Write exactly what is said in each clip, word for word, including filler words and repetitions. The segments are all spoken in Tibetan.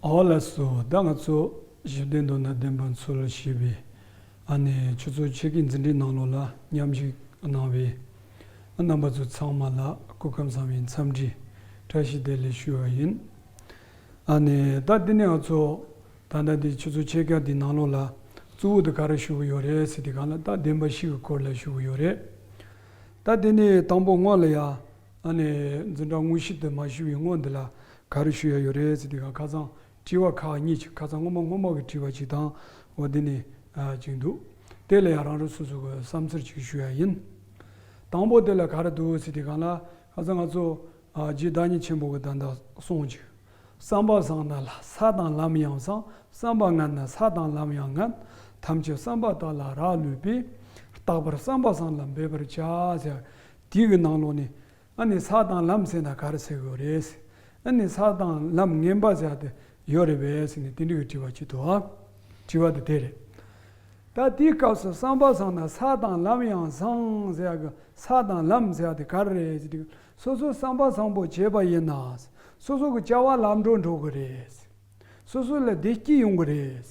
ཨོ་ལགས་སོ། ད་ང་ཚོ་ཞི་བདེ་མདོར་ན་བདེན་པ་འཚོལ་ཞེས་པའི་ཨ་ནི་ཆུ་ཚོད་ཕྱེད་ཀའི་འཛིན་གྲྭའི་ནང་ལོགས་ལ་མཉམ་ཞུགས་གནང་བའི་རྣམ་པ་ཚོ་ཚང་མ་ལ་སྐུ་ཁམས་བཟང་བའི་འཚམས་འདྲི་བཀྲ་ཤིས་བདེ་ལེགས་ཞུ་བ་ཡིན། ཨ་ནི་ད་འདི་ནས་ང་ཚོ་ད་ལྟ་འདི་ཆུ་ཚོད་ཕྱེད་ཀ་འདི་ནང་ལོགས་ལ་གཙོ་བོ་དེ་ག་རེ་ཞུ་གི་ཡོད་རེད་ཟེར་དུས་སྒང་ལ། ད་བདེན་པ་བཞི་གི་སྐོར་ལ་ཞུ་གི་ཡོད་རེད། ད་དེ་ནས་དང་པོ་སྔོན་ལ་ཡ་ཨ་ནི་འཛིན་གྲྭ་དངོས་གཞི་དེ་མ་ཞུ་བའི་སྔོན་འདི་ལ་ག་རེ་ཞུ་ཡ་ཡོད་རེད་ཟེར་དུས་སྒང་ཁ་སང་དྲི་བ་ཁག་གཉིས་ཅིག་ཁ་སང་སྔོན་མ་སྔོན་མ་གི་དྲི་བ་ཅིག་དང་འོ་དེ་ནས་ཨ་ཅིག་འདུག་དེ་ལ་ཡང་རང་རང་སོ་སོ་གི་བསམ་ཚུལ་ཅིག་ཞུ་ཡ་ཡིན། དང་པོ་དེ་ལ་ག་རེ་འདུག་ཟེར་དུས་སྒང་ལ། ཁ་སང་ང་ཚོ་ཨ་རྗེ་བདག་ཉིད་ཆེན་པོ་གི་ད་ལྟ་གསུང་ཅིག་བསམ་པ་བཟང་ན་ལ་ས་དང་ལམ་ཡང་བཟང་། བསམ་པ་ངན་ན་ས་དང་ལམ་ཡང་ངན། ཐམས་ཅད་བསམ་པ་དག་ལ་རག་ལུས་པས། རྟག་པར་བསམ་པ་བཟང་ལ་འབད་པར་བྱ་ཟེར། དེའི་གི་ནང་ལོགས་ནས་ཨ་ནི་ས་དང་ལམ་ཟེར་ན་ག་རེ་ཟེར་དགོས་རེད། ཨ་ནི་ས་དང་ལམ་ངན་པ་ཟེར་དེ་ཡོད་རེད་པས་ཟེར་ནས་དེ་འདྲ་གི་དྲི་བ་ཅིག་འདུག་ཨ། དྲི་བ་དེ་དེ་རེད། ད་དེའི་སྐབས་སུ་བསམ་པ་བཟང་ན་ས་དང་ལམ་ཡང་བཟང་ཟེར་ཡ་གི་ས་དང་ལམ་ཟེར་ཡ་དེ་ག་རེ་རེད་ཟེར་དུས། སོ་སོ་བསམ་པ་བཟང་པོ་བྱས་པ་ཡིན་ན། སོ་སོ་གི་བྱ་བ་ལམ་འགྲོ་འགྲོ་གི་རེད། སོ་སོ་ལ་བདེ་སྐྱིད་ཡོང་གི་རེད།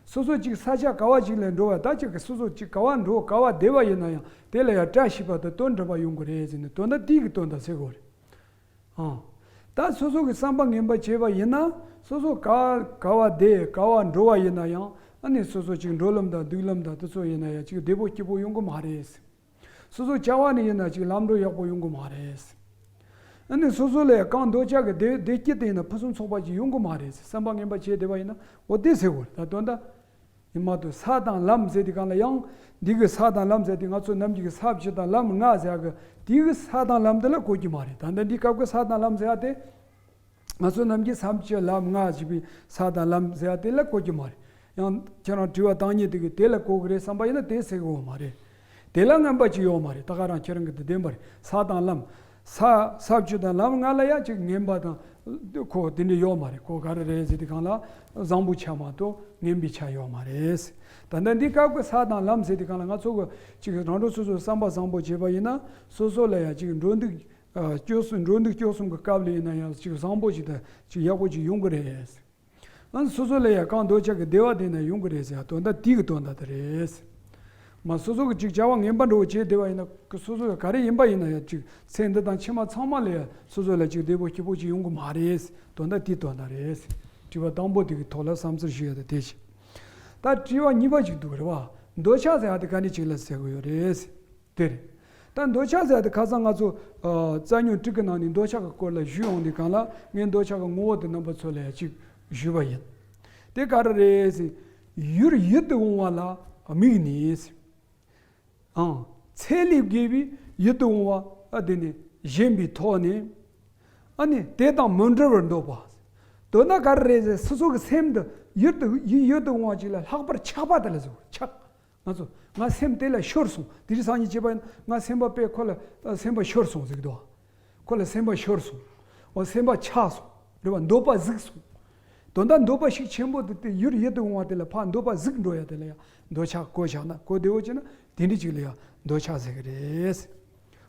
སོ་སོ་གཅིག་ས་ཆ་ག་བ་ཅིག་ལ་འགྲོ་བ། ད་ཅིག་གི་སོ་སོ་གཅིག་ག་བ་འགྲོ་ག་བ་བསྡད་པ་ཡིན་ན་ཡང་དེ་ལ་ཡང་བཀྲ་ཤིས་པ་དང་དོན་འགྲུབ་པ་ཡོང་གི་རེད་ཟེར་ནས་དོན་དག་དེའི་གི་དོན་དག་ཟེར་དགོས་རེད། ཨང་། ད་སོ་སོ་གི་བསམ་པ་ངན་པ་བྱས་པ་ཡིན་ན། སོ་སོ་ག་ག་བ་བསྡད་ག་བ་འགྲོ་བ་ཡིན་ན་ཡང་ཨ་ནི་སོ་སོ་ཅིག་འགྲོ་ལམ་དང་སྡོད་ལམ་དང་དེ་ཚོ་ཡིན་ན་ཡང་ཅིག་བདེ་པོ་སྐྱིད་པོ་ཡོང་གི་མ་རེད། སོ་སོ་བྱ་བ་ནི་ཡིན་ན་ཅིག་ལམ་འགྲོ་ཡག་པོ་ཡོང་གི་མ་རེད། ཨ་ནི་སོ་སོ་ལ་ཡང་གང་འདོད་ཆགས་ཀྱི་བདེ་བདེ་སྐྱིད་དེ་ཡིན་ན་ཕུན་སུམ་ཚོགས་པ་ཅིག་ཡོང་གི་མ་རེད། བསམ་པ་ངན་པ་བྱས་བསྡད་པ་ཡིན་ན་འོ་དེ་ཟེར་དགོས་རེད། ད་དོན་དག་ཡིན་མ་གཏོགས་ས་དང་ལམ་ཟེར་དུས་སྒང་ལ་ཡང་འདི་གི་ས་དང་ལམ་ཟེར་དུས་ང་ཚོ་ནམ་རྒྱུན་གྱི་ས་བཅུ་དང་ལམ་ལྔ་ཟེར་གི་དེ་གི་ས་དང་ལམ་དེ་ལ་གོ་རྒྱུ་མ་རེད། ད་ལྟ་འདི་སྐབས་ཀྱི་ས་དང་ལམ་ཟེར་ཡ་དེ། ང་ཚོ་ནམ་རྒྱུན་ས་བཅུ་ལམ་ལྔ་ཞེས་པའི་ས་དང་ལམ་ཟེར་ཡ་དེ་ལ་གོ་རྒྱུ་མ་རེད། ཡང་ཁྱེད་རང་དྲི་བ་བཏང་མཁན་དེ་གིས་དེ་ལ་གོ་གི་རེད་བསམ་པ་ཡིན་ན་དེ་ཟེར་གི་ཡོད་མ་རེད། དེ་ལ་ངན་པ་ཅིག་ཡོད་མ་རེད། ད་ག་རང་ཁྱེད་རང་གི་དེ་བདེན་པ་རེད། ས་དང་ལམ། ས་ས་བཅུ་དང་ལམ་ལྔ་ལ་ཡང་ཅིག་ངན་པ་དང་ཁོ་དེ་འདྲ་ཡོད་མ་རེད། ཁོ་ག་རེ་རེད་ཟེར་དུས་སྒང་ལ་བཟང་པོའི་ཆ་མ་གཏོགས་ངན་པའི་ཆ་ཡོད་མ་རེད། ད་ལྟ་འདི་སྐབས་ཀྱི་ས་དང་ལམ་ཟེར་དུས་སྒང་ལ་ང་ཚོ་གི་ཅིག་རང་རང་སོ་སོའི་བསམ་པ་བཟང་པོ་བྱས་པ་ཡིན་ན་སོ་སོ་ལ་ཡང་ཅིག་འགྲོ་འདུག་ཨ། སྐྱོ་གསུམ་འགྲོ་འདུག་སྐྱོ་གསུམ་གྱི་སྐབས་ལ་ཡིན་ན་ཡང་ཅིག་བཟང་པོ་ཅིག་དང་ཅིག་ཡག་པོ་ཅིག་ཡོང་གི་རེད། ཨ་ནི་སོ་སོ་ལ་ཡང་གང་འདོད་ཆགས་ཀྱི་བདེ་བ་དེ་ན་ཡོང་གི་རེད་ཟེར་ཡ་དོན་དག་དེ་གི་དོན་དག་དེ་རེད། མ་སོ་སོ་གི་ཅིག་བྱ་བ་ངན་པ་འདྲ་བོ་བྱས་བསྡད་པ་ཡིན་ན་སོ་སོ་ག་རེ་ཡིན་པ་ཡིན་ན་ཡང་ཅིག་ཚེ་འདི་དང་ཕྱི་མ་ཚང་མ་ལ་ཡང་སོ་སོ་ལ་ཅིག་བདེ་པོ་སྐྱིད་པོ་ཅིག་ཡོང་གི་མ་རེད། དོན་དག་དེའི་དོན་དག་རེད། དྲི་བ་དང་པོ་དེ་གི་ཐོག་ལ་བསམ་ཚུལ་ཞུ་ཡ་དེ་དེ་བྱས། ད་དྲི་བ་གཉིས་པ་ཅིག་འདུག་རེད་བ། འདོད་ཆགས་ཟེར་ཡ་དེ་ག་ནས་ཅིག་ལ་ཟེར་གི་ཡོད་རེད། དེ་རེད། ད་འདོད་ཆགས་ཟེར་ཡ་དེ་ཁ་སང་ང་ཚོ་ཨ། རྩ་རྙིང་དྲུག་གི་ནང་ནས་འདོད་ཆགས་ཀྱི་སྐོར་ལ་ཞུས་ཡོང་དུས་སྒང་ལ་ངས་འདོད་ཆགས་ཀྱི་ངོ་བོ་དེ་རྣམ་པ་ཚོ་ལ་ཡང་ཅིག་ཞུས་པ་ཡིན། དེ་ག་རེ་རེད་ཟེར། ཡུལ་ཡིད་དུ་འོང་བ་ལ་དམིགས་ནས། ཨང་། ཚད་ལས་བརྒལ་བའི་ཡིད་དུ་འོང་བ་ཨ། དེ་ནི་ཞེན་པའི་ཐོག་ནས། ཨ་ནི་དེ་དང་མི་འབྲལ་བར་འདོད་པ། དོན་དག་ག་རེ་རེད་ཟེར། སོ་སོ་གི་སེམས་འདི་ཡིད་དུ་ཡིད་ཡིད་དུ་འོང་བ་ཅིག་ལ་ལྷག་པར་ཆགས་པ་དེ་ལ་ཟེར། ཆགས། ང་ཚོ་ང་སེམས་དེ་ལ་ཤོར་སོང་། དེ་རིང་སང་ཉིན་བྱས་པ་ཡིན་ན་ང་སེམས་པ་དཔེ་ཁོ་ལ་ཨ། སེམས་པ་ཤོར་སོང་ཟེར་གི་འདུག་ཁོ་ལ་སེམས་པ་ཤོར་སོང་། འོ་སེམས་པ་ཆགས་སོང་། རེད་བ། འདོད་པ་ཟིག་སོང་། དོན་དག་འདོད་པ་ཤུགས་ཆེན་པོ་དེ་དེ་ཡུལ་ཡིད་དུ་འོང་བ་དེ་ལ་ཕར་འདོད་པ་ཟིག་འགྲོ་ཡ་དེ་ལ་ཡང་འདོད་ཆགས་གོ་བཞག་ན་གོ་བདེ་བོ་བྱས་ན་དེ་འདྲ་ཅིག་ལ་ཡང་འདོད་ཆགས་ཟེར་གི་རེད།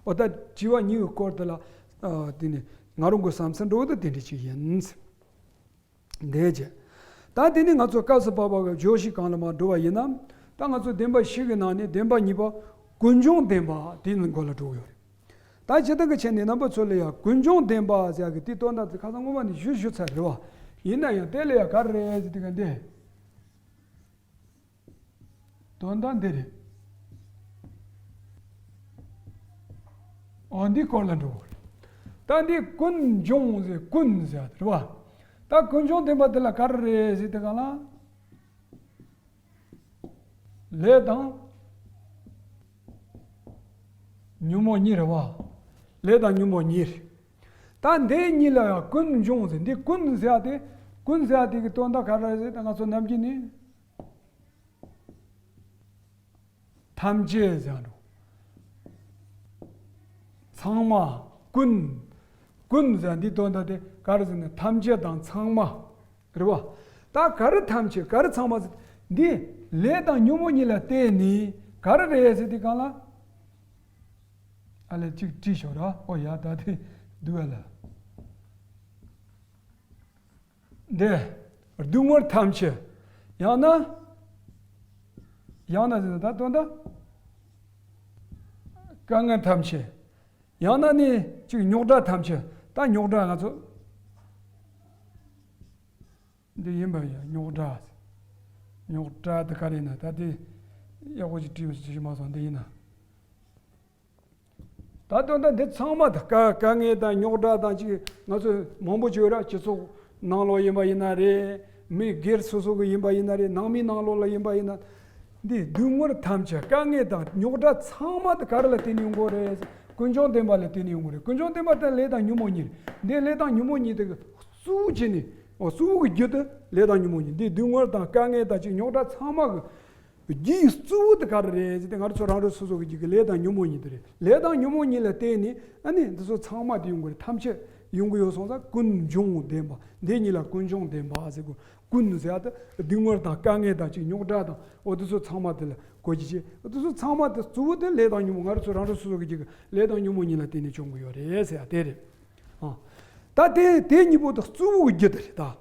འོ་ད་དྲི་བ་གཉིས་ཀྱི་སྐོར་དེ་ལ་ཨ། དེ་ནི་ང་རང་གི་བསམ་ཚུལ་འདྲ་བོ་དེ་དེ་འདྲ་ཅིག་ཡིན། འདས་རྗེས། ད་དེ་ནི་ང་ཚོ་སྐབས་སུ་བབ་པ་གི་བརྗོད་གཞི་སྒང་ལ་མར་འགྲོ་བ་ཡིན་ན། ད་ང་ཚོ་བདེན་པ་བཞི་གི་ནང་ནས་བདེན་པ་གཉིས་པ་ཀུན་འབྱུང་བདེན་པ་དེའི་མགོ་ལ་འགྲོ་གི་ཡོད་རེད། ད་སྤྱིར་བཏང་གི་ཆ་ནས་རྣམ་པ་ཚོ་ལ་ཡང་ཀུན་འབྱུང་བདེན་པ་ཟེར་ཡ་གི་དེའི་དོན་དག་དེ་ཁ་སང་སྔོན་མ་ནས་ཞུ་ཞུ་ཚར་རེད་བ། ཡིན་ན་ཡང་དེ་ལ་ཡང་ག་རེ་རེད་ཟེར་དུས་ག་འདི། དོན་དག་འདི་རེད། འོ་འདི་སྐོར་ལ་འགྲོ་དགོས་རེད། ད་འདི་ཀུན་འབྱུང་ཟེར་ཀུན་ཟེར་རེད་བ། ད་ཀུན་འབྱུང་བདེན་པ་འདི་ལ་ག་རེ་རེད་ཟེར་དུས་ག་ལ། ལས་དང་ཉོན་མོངས་གཉིས་རེད་བ། ལས་དང་ཉོན་མོངས་གཉིས་རེད། ད་འདི་གཉིས་ལ་ཡང་ཀུན་འབྱུང་ཟེར། འདི་ཀུན་ཟེར་ཡ་དེ་ཀུན་ཟེར་ཡ་དེ་གི་དོན་དག་ག་རེ་རེད་ཟེར་ད་ང་ཚོ་ནམ་རྒྱུན་ནས། ཐམས་ཅད་ཟེར་འགྲོ། ཚང་མ། ཀུན། ཀུན་ཟེར་འདི་དོན་དག་དེ་ག་རེ་ཟེར་ན་ཐམས་ཅད་དང་ཚང་མ། རེད་བ། ད་ག་རེ་ཐམས་ཅད་ག་རེ་ཚང་མ་ཟེར། འདི་ལས་དང་ཉོན་མོངས་གཉིས་ལ་བརྟེན་ནས་ག་རེ་རེད་ཟེར་དུས་ག་ལ། ཨ་ལས་གཅིག་བྲིས་ཤོག་ར། ཨོ་ཡ་ད་དེ་འདུག་ཨ་ལ། འདི་སྡུག་བསྔལ་ཐམས་ཅད། ཡང་ན། ཡང་ན་ཟེར་ན་ད་དོན་དག་དཀའ་ངལ་ཐམས་ཅད། ཡང་ན་ནི་ཅིག་རྙོག་དྲ་ཐམས་ཅད། ད་རྙོག་དྲ་ང་ཚོ་འདི་ཡིན་པ་ཡིན། རྙོག་དྲ། རྙོག་དྲ་དེ་ག་རེ་ཡིན་ན། ད་དེ་ཡག་པོ་ཅིག་བྲིས་བཞག་མ་སོང་། འདི་ཡིན་ན། ད་དོན་དག་འདི་ཚང་མ་ད་དཀའ་དཀའ་ངལ་དང་རྙོག་དྲ་དང་ཅིག་ང་ཚོ་མང་པོ་ཅིག་ཡོད་ར། སྤྱི་ཚོགས་ནང་ལོགས་ཡིན་པ་ཡིན་ན་རེད། མི་སྒེར་སོ་སོ་གི་ཡིན་པ་ཡིན་ན་རེད། ནང་མི་ནང་ལོགས་ལ་ཡིན་པ་ཡིན་ན། འདི་སྡུག་བསྔལ་ཐམས་ཅད། དཀའ་ངལ་དང་རྙོག་དྲ་ཚང་མ་དེ་ག་རེ་ལ་བརྟེན་ནས་ཡོང་གི་རེད། ཀུན་འབྱུང་བདེན་པ་ལ་བརྟེན་ནས་ཡོང་གི་རེད། ཀུན་འབྱུང་བདེན་པ་དེ་ལས་དང་ཉོན་མོངས་གཉིས་རེད། འདི་ལས་དང་ཉོན་མོངས་གཉིས་དེ་གཙོ་བོ་བྱས་ནས། འོ། གཙོ་བོ་གི་རྒྱུ་དེ་ལས་དང་ཉོན་མོངས་གཉིས། འདི་སྡུག་བསྔལ་དང་དཀའ་ངལ་དང་ཅིག་རྙོག་དྲ་ཚང་མ་གི་རྒྱུའི་གཙོ་བོ་དེ་ག་རེ་རེད་ཟེར་ཏེ། ང་རང་ཚོ་རང་རང་སོ་སོ་གི་རྒྱུད་ཀྱི་ལས་དང་ཉོན་མོངས་གཉིས་དེ་རེད། ལས་དང་ཉོན་མོངས་གཉིས་ལ་བརྟེན་ནས་ཨ་ནི་འདི་ཚོ་ཚང་མ་དེ་ཡོང་གི་རེད། ཐམས་ཅད་ཡོང་གི་ཡོད་སོང་ཙང་ཀུན་འབྱུང་བདེན་པ། འདི་གཉིས་ལ་ཀུན་འབྱུང་བདེན་པ་ཟེར་གོ། ཀུན་ཟེར་ཡ་དེ་སྡུག་བསྔལ་དང་དཀའ་ངལ་དང་ཅིག་རྙོག་དྲ་དང་། འོ། དེ་ཚོ་ཚང་མ་དེ་ལ་གོ་རྒྱུ་བྱས། འོ། དེ་ཚོ་ཚང་མ་དེ་གཙོ་བོ་དེ་ལས་དང་ཉོན་མོངས། ང་རང་ཚོ་རང་རང་སོ་སོ་གི་རྒྱུད་ཀྱི་ལས་དང་ཉོན་མོངས་གཉིས་ལ་བརྟེན་ནས་བྱུང་གི་ཡོད་རེད་ཟེར་ཡ་དེ་རེད། ཨ། ད་དེ་དེ་གཉིས་པོ་དེ་གཙོ་བོ་གི་རྒྱུ་དེ་རེད་ད།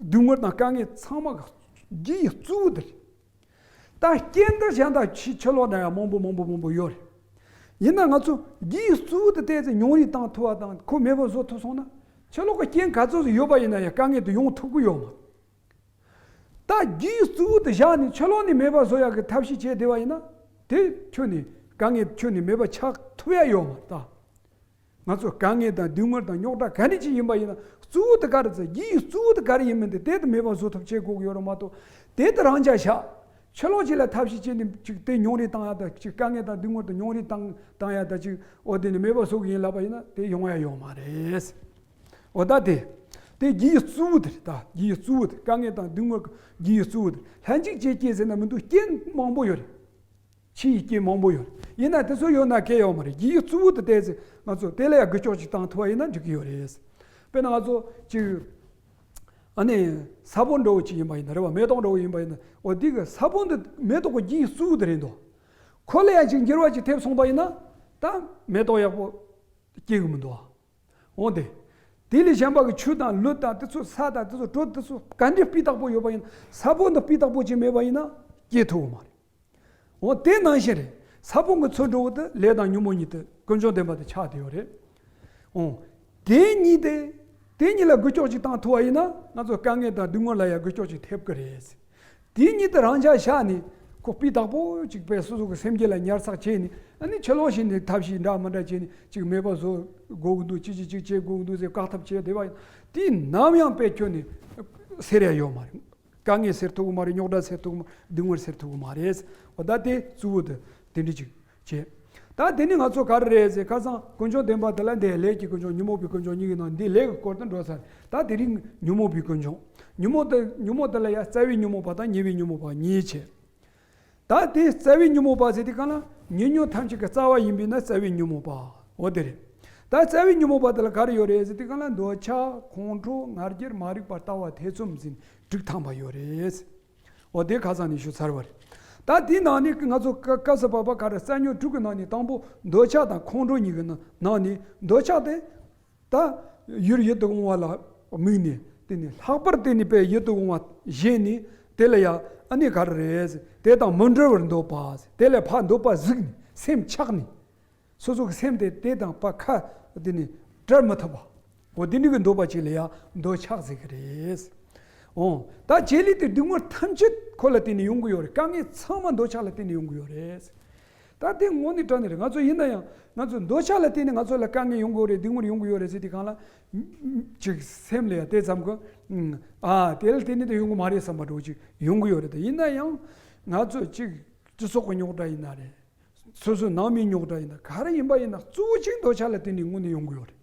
སྡུག་བསྔལ་དང་དཀའ་ངལ་ཚང་མ་གི་རྒྱུའི་གཙོ་བོ་དེ་རེད། ད་རྐྱེན་དེ་གཞན་དག་ཕྱི་ཕྱི་ལོགས་ན་ཡང་མང་པོ་མང་པོ་མང་པོ་ཡོད་རེད། ཡིན་ན་ང་ཚོ་རྒྱུའི་གཙོ་བོ་དེ་ཏོག་ཙམ་ཉུང་རུ་བཏང་ཐུབ་པ་དང་ཁོ་མེད་པ་བཟོ་ཐུབ་སོང་ན། ཕྱི་ལོགས་ཀྱི་རྐྱེན་ག་ཚོད་ཡོད་པ་ཡིན་ན་ཡང་དཀའ་ངལ་དེ་ཡོང་ཐུབ་ཀྱི་ཡོད་མ་རེད། ད་རྒྱུའི་གཙོ་བོ་དེ་བཞག་ནས་ཕྱི་ལོགས་ནས་མེད་པ་བཟོ་ཡག་གི་ཐབས་ཤེས་བྱས་བསྡད་པ་ཡིན་ན། དེ་ཁྱོན་ནས་དཀའ་ངལ་ཁྱོན་ནས་མེད་པ་ཆགས་ཐུབ་ཡ་ཡོད་མ་རེད་ད། ང་ཚོ་དཀའ་ངལ་དང་སྡུག་བསྔལ་དང་རྙོག་དྲ་ག་འདྲ་ཅིག་ཡིན་པ་ཡིན་ན། གཙོ་བོ་དེ་ག་རེ་ཟེར། རྒྱུའི་གཙོ་བོ་དེ་ག་རེ་ཡིན་མིན་དེ་དེ་དེ་མེད་པ་བཟོ་ཐབས་བྱེད་དགོས་ཀྱི་ཡོད་རེད་མ་གཏོགས། དེ་དེ་རང་འཇགས་བཞག་ཕྱི་ལོགས་ཅིག་ལ་ཐབས་ཤེས་བྱས་ནས་ཅིག་དེ་ཉུང་རུ་བཏང་ཡ་ད་ཅིག་དཀའ་ངལ་དང་སྡུག་བསྔལ་དེ་ཉུང་རུ་བཏང་བཏང་ཡ་ད་ཅིག་འོ་དེ་ནི་མེད་པ་བཟོ་གི་ཡིན་ལབ་པ་ཡིན་ན་དེ་ཡོང་ཡ་ཡོད་མ་རེད། འོ་ད་དེ་དེ་རྒྱུའི་གཙོ་བོ་དེ་རེད་ད། རྒྱུའི་གཙོ་བོ་དེ། དཀའ་ངལ་དང་སྡུག་བསྔལ་གྱི་རྒྱུའི་གཙོ་བོ་དེ། ལྷན་ཅིག་བྱེད་རྐྱེན་ཟེར་ན་མི་འདུག་རྐྱེན་མང་པོ་ཡོད་རེད། ཕྱིའི་རྐྱེན་མང་པོ་ཡོད་རེད། ཡིན་ན་དེ་ཚོ་ཡོད་ན་གལ་ཡོད་མ་རེད། རྒྱུའི་གཙོ་བོ་དེ་ཏོག་ཙམ་ང་ཚོ་དེ་ལ་ཡང་འགུལ་སྐྱོད་ཅིག་བཏང་ཐུབ་པ་ཡིན་ན་འགྲིག་གི་ཡོད་རེད། དཔེར་ན་ང་ཚོ་ཅིག་ཨ་ནི་ས་བོན་འདྲ་བོ་ཅིག་ཡིན་པ་ཡིན་ན་རེད་བ། མེ་ཏོག་འདྲ་བོ་ཡིན་པ་ཡིན་ན། འོ་དེ་གི་ས་བོན་དེ་མེ་ཏོག་གི་རྒྱུའི་གཙོ་བོ་དེ་རེད་འདུག་ཁོ་ལ་ཡང་ཅིག་འགྱུར་བ་ཅིག་ཐེབས་སོང་པ་ཡིན་ན་ད་མེ་ཏོག་ཡག་པོ་སྐྱེ་གི་མི་འདུག་འོ་དེ། དེ་ལས་གཞན་པ་གི་ཆུ་དང་ལུད་དང་དེ་ཚོ་ས་དང་དེ་ཚོ་དྲོད་དེ་ཚོ་ག་འདྲའི་སྤུས་དག་པོ་ཡོད་པ་ཡིན་ན། ས་བོན་དེ་སྤུས་དག་པོ་ཅིག་མེད་པ་ཡིན་ན་སྐྱེ་ཐུབ་ཀྱི་མ་རེད། འོ་དེ་ནང་བཞིན་རེད། ས་བོན་གྱི་ཚུལ་འདྲ་བོ་དེ་ལས་དང་ཉོན་མོངས་གཉིས་དེ་ཀུན་འབྱུང་བདེན་པ་དེ་ཆགས་བསྡད་ཡོད་རེད། འོ། དེ་གཉིས་དེ། དེ་གཉིས་ལ་འགུལ་སྐྱོད་ཅིག་བཏང་ཐུབ་པ་ཡིན་ན་ང་ཚོ་དཀའ་ངལ་དང་སྡུག་བསྔལ་ལ་ཡང་འགུལ་སྐྱོད་ཅིག་ཐེབས་ཀྱི་རེད། དེ་གཉིས་དེ་རང་འཇགས་བཞག་ནས་ཁོ་སྤུས་དག་པོ་ཅིག་དཔེ་སོ་སོ་གི་སེམས་རྒྱུད་ལ་ཉར་ཚགས་བྱས་ནས། ཨ་ནི་ཕྱི་ལོགས་ཤིག་ནས་ཐབས་ཤེས་འདྲ་མི་འདྲ་བྱས་ནས་ཅིག་མེད་པ་བཟོ་དགོས་ཀྱི་འདུག་ཅི་ཅི་ཅིག་བྱེད་དགོས་ཀྱི་འདུག་ཟེར་བཀག་ཐབས་བྱས་བསྡད་པ་ཡིན། དེ་ནམ་ཡང་དཔེ་ཁྱོན་ནས་སེལ་ཡ་ཡོད་མ་རེད། དཀའ་ངལ་སེལ་ཐུབ་ཀྱི་མ་རེད། རྙོག་དྲ་སེལ་ཐུབ་ཀྱི་མ་རེད། སྡུག་བསྔལ་སེལ་ཐུབ་ཀྱི་མ་རེད། འོ་ད་དེ་གཙོ་བོ་དེ་དེ་འདྲ་ཅིག་བྱས། ད་དེ་ནི་ང་ཚོ་ག་རེ་རེད་ཟེར་ཁ་སང་ཀུན་འབྱུང་བདེན་པ་དེ་ལ་འདི་ལས་ཀྱི་ཀུན་འབྱུང་ཉོན་མོངས་པའི་ཀུན་འབྱུང་གཉིས་ཀྱི་ནང་འདི་ལས་ཀྱི་སྐོར་དུ་འགྲོ་ཚར། ད་དེ་རིང་ཉོན་མོངས་པའི་ཀུན་འབྱུང་། ཉོན་མོངས་དེ་ཉོན་མོངས་དེ་ལ་ཡང་རྩ་བའི་ཉོན་མོངས་པ་དང་ཉེ་བའི་ཉོན་མོངས་པ་གཉིས་བྱས། ད་དེ་རྩ་བའི་ཉོན་མོངས་པ་ཟེར་དུས་སྒང་ལ་ཉོན་མོངས་ཐམས་ཅད་ཀྱི་རྩ་བ་ཡིན་པས་ན་རྩ་བའི་ཉོན་མོངས་པ། འོ་དེ་རེད། ད་རྩ་བའི་ཉོན་མོངས་པ་དེ་ལ་ག་རེ་ཡོད་རེད་ཟེར་དུས་སྒང་ལ་འདོད་ཆགས་ཁོང་ཁྲོ་ང་རྒྱལ་མ་རིག་པ་ལྟ་བ་ཐེ་ཚོམ་ཟེར་དྲུག་ཐམ་པ་ཡོད་རེད། འོ་དེ་ཁ་སང་ནས་ཞུ་ཚར་བ་རེད། ད་དེའི་ནང་ནས་ང་ཚོ་སྐབས་སུ་བབ་པ་ག་རེ། རྩ་ཉོན་དྲུག་གི་ནང་ནས་དང་པོ་འདོད་ཆགས་དང་ཁོང་ཁྲོ་གཉིས་ཀྱི་ནང་ནས། འདོད་ཆགས་དེ་ད་ཡུལ་ཡིད་དུ་འོང་བ་ལ་དམིགས་ནས། དེ་ནི་ལྷག་པར་དེ་ནི་དཔེ་ཡིད་དུ་འོང་བ་བཞེས་ནས། དེ་ལ་ཡང་ཨ་ནི་ག་རེ་རེད། དེ་དང་མི་འབྲལ་བར་འདོད་པ། དེ་ལས་ཕར་འདོད་པ་གཟིགས་ནས་སེམས་ཆགས་ནས། སོ་སོ་གི་སེམས་དེ་དེ་དང་ཕར་ཁ་དེ་ནི་བྲལ་མི་ཐུབ་པ། འོ་དེ་འདྲ་གི་འདོད་པ་ཅིག་ལ་ཡང་འདོད་ཆགས་ཟེར་གི་རེད། འོ་ད་བྱེད་ལས་དེ་སྡུག་བསྔལ་ཐམས་ཅད་ཁོ་ལ་བརྟེན་ནས་ཡོང་གི་ཡོད་རེད། དཀའ་ངལ་ཚང་མ་འདོད་ཆགས་ལ་བརྟེན་ནས་ཡོང་གི་ཡོད་རེད། ད་དེ་དངོས་གནས་དྲང་གནས་རེད། ང་ཚོ་ཡིན་ན་ཡང་ང་ཚོ་འདོད་ཆགས་ལ་བརྟེན་ནས་ང་ཚོ་ལ་དཀའ་ངལ་ཡོང་གི་ཡོད་རེད། སྡུག་བསྔལ་ཡོང་གི་ཡོད་རེད་ཟེར་དུས་སྒང་ལ། ཅིག་སེམས་ལ་ཡང་དེ་ཙམ་གི། ཨ་དེ་ལ་བརྟེན་ནས་དེ་ཡོང་གི་མ་རེད་བསམ་པ་འདྲ་བོ་ཅིག་ཡོང་གི་ཡོད་རེད། ད་ཡིན་ན་ཡང་ང་ཚོ་ཅིག་སྤྱི་ཚོགས་ཀྱི་རྙོག་དྲ་ཡིན་ན་རེད། སོ་སོའི་ནང་མིའི་རྙོག་དྲ་ཡིན་ན། ག་རེ་ཡིན་པ་ཡིན་ན་གཙོ་བོ་གཅིག་འདོད་ཆགས་ལ་བརྟེན་ནས་དངོས་གནས་ཡོང་གི་ཡོད་རེད།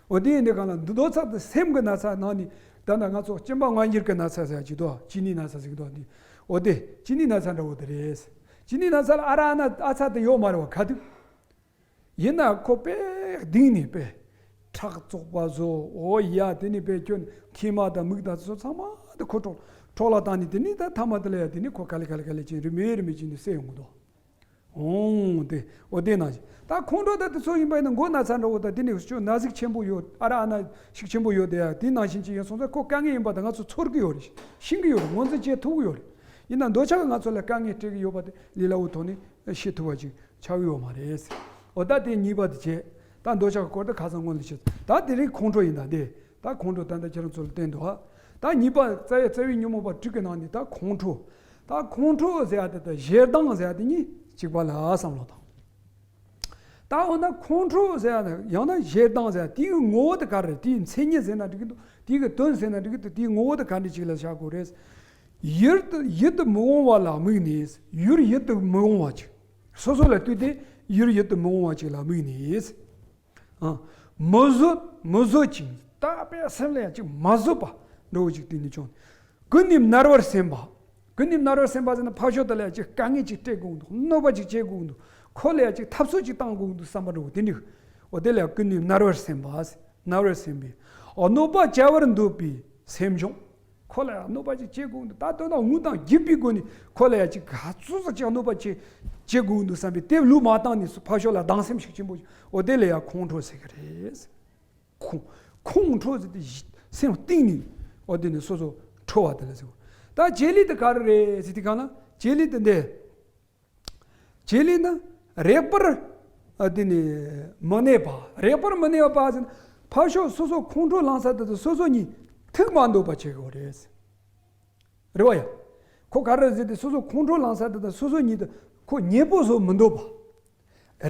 འོ་དེ་ཡིན་དུས་སྒང་ལ་འདི་འདོད་ཆགས་དེ་སེམས་ཀྱི་ན་ཚ་ནང་ནས། ད་ནི་ང་ཚོ་གཅིན་པ་མངར་འགྱུར་གྱི་ན་ཚ་ཟེར་ཡ་ཅིག་འདུག་གཅིན་སྙི་ན་ཚ་ཟེར་གྱི་འདུག་འདི། འོ་དེ་གཅིན་སྙི་ན་ཚ་འདྲ་བོ་དེ་རེད། གཅིན་སྙི་ན་ཚ་ལ་ཨ་ར་ཨ་ན་ཨ་ཚ་དེ་ཡོད་མ་རེད་བ། ག་དུས་ཡིན་ན་ཁོ་དཔེ་གདིང་ནས་དཔེ་ཁྲག་བཙོག་པ་བཟོ། འོ་ཡ་དེ་ནས་དཔེ་ཁྱོད་མཁལ་མ་དང་མིག་དང་ཚོ་ཚང་མ་དེ་ཁོ་འཕྲོག་འཕྲོག་ལ་བཏང་ནས། དེ་ནས་ད་ཐ་མ་དེ་ལ་ཡ་དེ་ནས་ཁོ་ག་ལེ་ག་ལེ་ག་ལེ་ཅིག་རིམ་པས་རིམ་པས་ཅིག་ནས་བསད་ཡོང་གི་འདུག་འོང་དེ། འོ་དེ་ནང་བཞིན་ད་ཁོང་ཁྲོ་ད་དེ་ཚོ་ཡིན་པ་ཡིན་ན་མགོ་ན་ཚ་འདྲ་བོ་ད་དེ་ནས་ཅུང་ན་ཟུག་ཆེན་པོ་ཡོད། ཨ་ར་ཨ་ན་ཞིག་ཆེན་པོ་ཡོད་དེ་ཡ། དེ་ནང་བཞིན་ཅིག་ཡིན་སོང་ཙང་ཁོ་དཀའ་ངལ་ཡིན་པ་ད་ང་ཚོ་ཚོར་གི་ཡོད་རེད། ཤེས་ཀྱི་ཡོད་རེད། ངོས་འཛིན་བྱེད་ཐུབ་ཀྱི་ཡོད་རེད། ཡིན་ན་འདོད་ཆགས་ཀྱིས་ང་ཚོ་ལ་དཀའ་ངལ་སྤྲད་ཀྱི་ཡོད་པ་དེ་ལས་སླ་བོའི་ཐོག་ནས་ཤེས་ཐུབ་པ་ཅིག་ཆགས་ཀྱི་ཡོད་མ་རེད། འོ་ད་དེ་གཉིས་པ་དེ་བྱས། ད་འདོད་ཆགས་ཀྱི་སྐོར་དེ་ཁ་སང་སྔོན་ལ་བཤད། ད་དེ་རིང་ཁོང་ཁྲོ་ཡིན་ད་དེ། ད་ཁོང་ཁྲོ་ད་ལྟ་ཁྱེད་རང་ཚོ་ལ་བསྟན་འདུག་ཨ། ད་གཉིས་པ་རྩ་བའི་རྩ་བའི་ཉོན་མོངས་པ་དྲུག་གི་ནང་ནས་ད་ཁོང་ཁྲོ། ད་ཁོང་ཁྲོ་ཟེར་ཡ་དེ་དང་ཞེ་སྡང་ཟེར་ཡ་དེ་གཉིས་གཅིག་པ་ལ་བསམ་བློ་བཏང་། ད་འོ་ན་ཁོང་ཁྲོ་ཟེར་ཡ་དང་ཡང་ན་ཞེ་སྡང་ཟེར་ཡ་དེའི་ངོ་བོ་དེ་ག་རེ་རེད། དེའི་མཚན་ཉིད་ཟེར་ན་འགྲིག་གི་འདུག་དེའི་གི་དོན་ཟེར་ན་འགྲིག་གི་འདུག་དེའི་ངོ་བོ་དེ་ག་འདྲ་ཅིག་ལ་བཞག་དགོས་རེད། ཡུལ་དུ་ཡིད་དུ་མི་འོང་བ་ལ་དམིགས་ནས། ཡུལ་ཡིད་དུ་མི་འོང་བ་ཅིག་སོ་སོ་ལ་ལྟོས་ཏེ་ཡུལ་ཡིད་དུ་མི་འོང་བ་ཅིག་ལ་དམིགས་ནས། ཨ། མི་བཟོད་མི་བཟོད་ཅིང་། ད་དཔེ་སེམས་ལ་ཡང་ཅིག་མ་བཟོད་པ་འདྲ་བོ་ཅིག་དེ་ནི་བྱུང་། ཀུན་ནས་མནར་བར་སེམས་པ། ཀུན་ནས་མནར་བར་སེམས་པ་ཟེར་ན་ཕར་ཕྱོགས་དེ་ལ་ཡང་ཅིག་དཀའ་ངལ་ཅིག་སྤྲད་དགོས་འདུག་གནོད་པ་ཅིག་བྱེད་དགོས་འདུག་ཁོ་ལ་ཡང་ཅིག་འཐབ་རྩོད་ཅིག་བཏང་དགོས་འདུག་བསམ་པ་འདྲ་བོ་དེ་འདྲ། འོ་དེ་ལ་ཡང་ཀུན་ནས་མནར་བར་སེམས་པ། མནར་བར་སེམས་པས་གནོད་པ་བྱ་བར་འདོད་པའི་སེམས་བྱུང་། ཁོ་ལ་ཡང་གནོད་པ་ཅིག་བྱེད་དགོས་འདུག་ད་དོན་དག་དངོས་དང་བརྒྱུད་པའི་སྒོ་ནས་ཁོ་ལ་ཡང་ཅིག་ག་ཚོད་ཙམ་ཅིག་གནོད་པ་ཅིག་བྱེད་དགོས་འདུག་བསམ་པའི་དེ་ལུས་མ་བཏང་ནས་ཕར་ཕྱོགས་ལ་སྡང་སེམས་ཤུགས་ཆེན་པོ་ཅིག་འོ་དེ་ལ་ཡང་ཁོང་ཁྲོ་ཟེར་གི་རེད། ཁོང་ཁོང་ཁྲོ་ཟེར་ཏེ་སེམས་གཏིང་ནས་འོ་དེ་ནས་སོ་སོ་ཁྲོ་བ་དེ་ལ་ཟེར་གི། ད་བྱེད་ལས་དེ་ག་རེ་རེད་ཟེར་དུས་སྒང་ལ་བྱེད་ལས་དེ་འདི། བྱེད་ལས་ནི་རེག་པར་ཨ་དེ་ནི་མི་གནས་པ། རེག་པར་མི་གནས་པ་ཟེར་ན་ཕར་ཕྱོགས་སོ་སོ་ཁོང་ཁྲོ་ལངས་ས་དེ་དང་སོ་སོ་གཉིས་ཐུག་མ་འདོད་པ་བྱེད་དགོས་རེད། རེད་བ་ཡ། ཁོ་ག་རེ་ཟེར་ཏེ་སོ་སོ་ཁོང་ཁྲོ་ལངས་ས་དེ་དང་སོ་སོ་གཉིས་དེ་ཁོ་ཉེ་པོ་བཟོ་མི་འདོད་པ།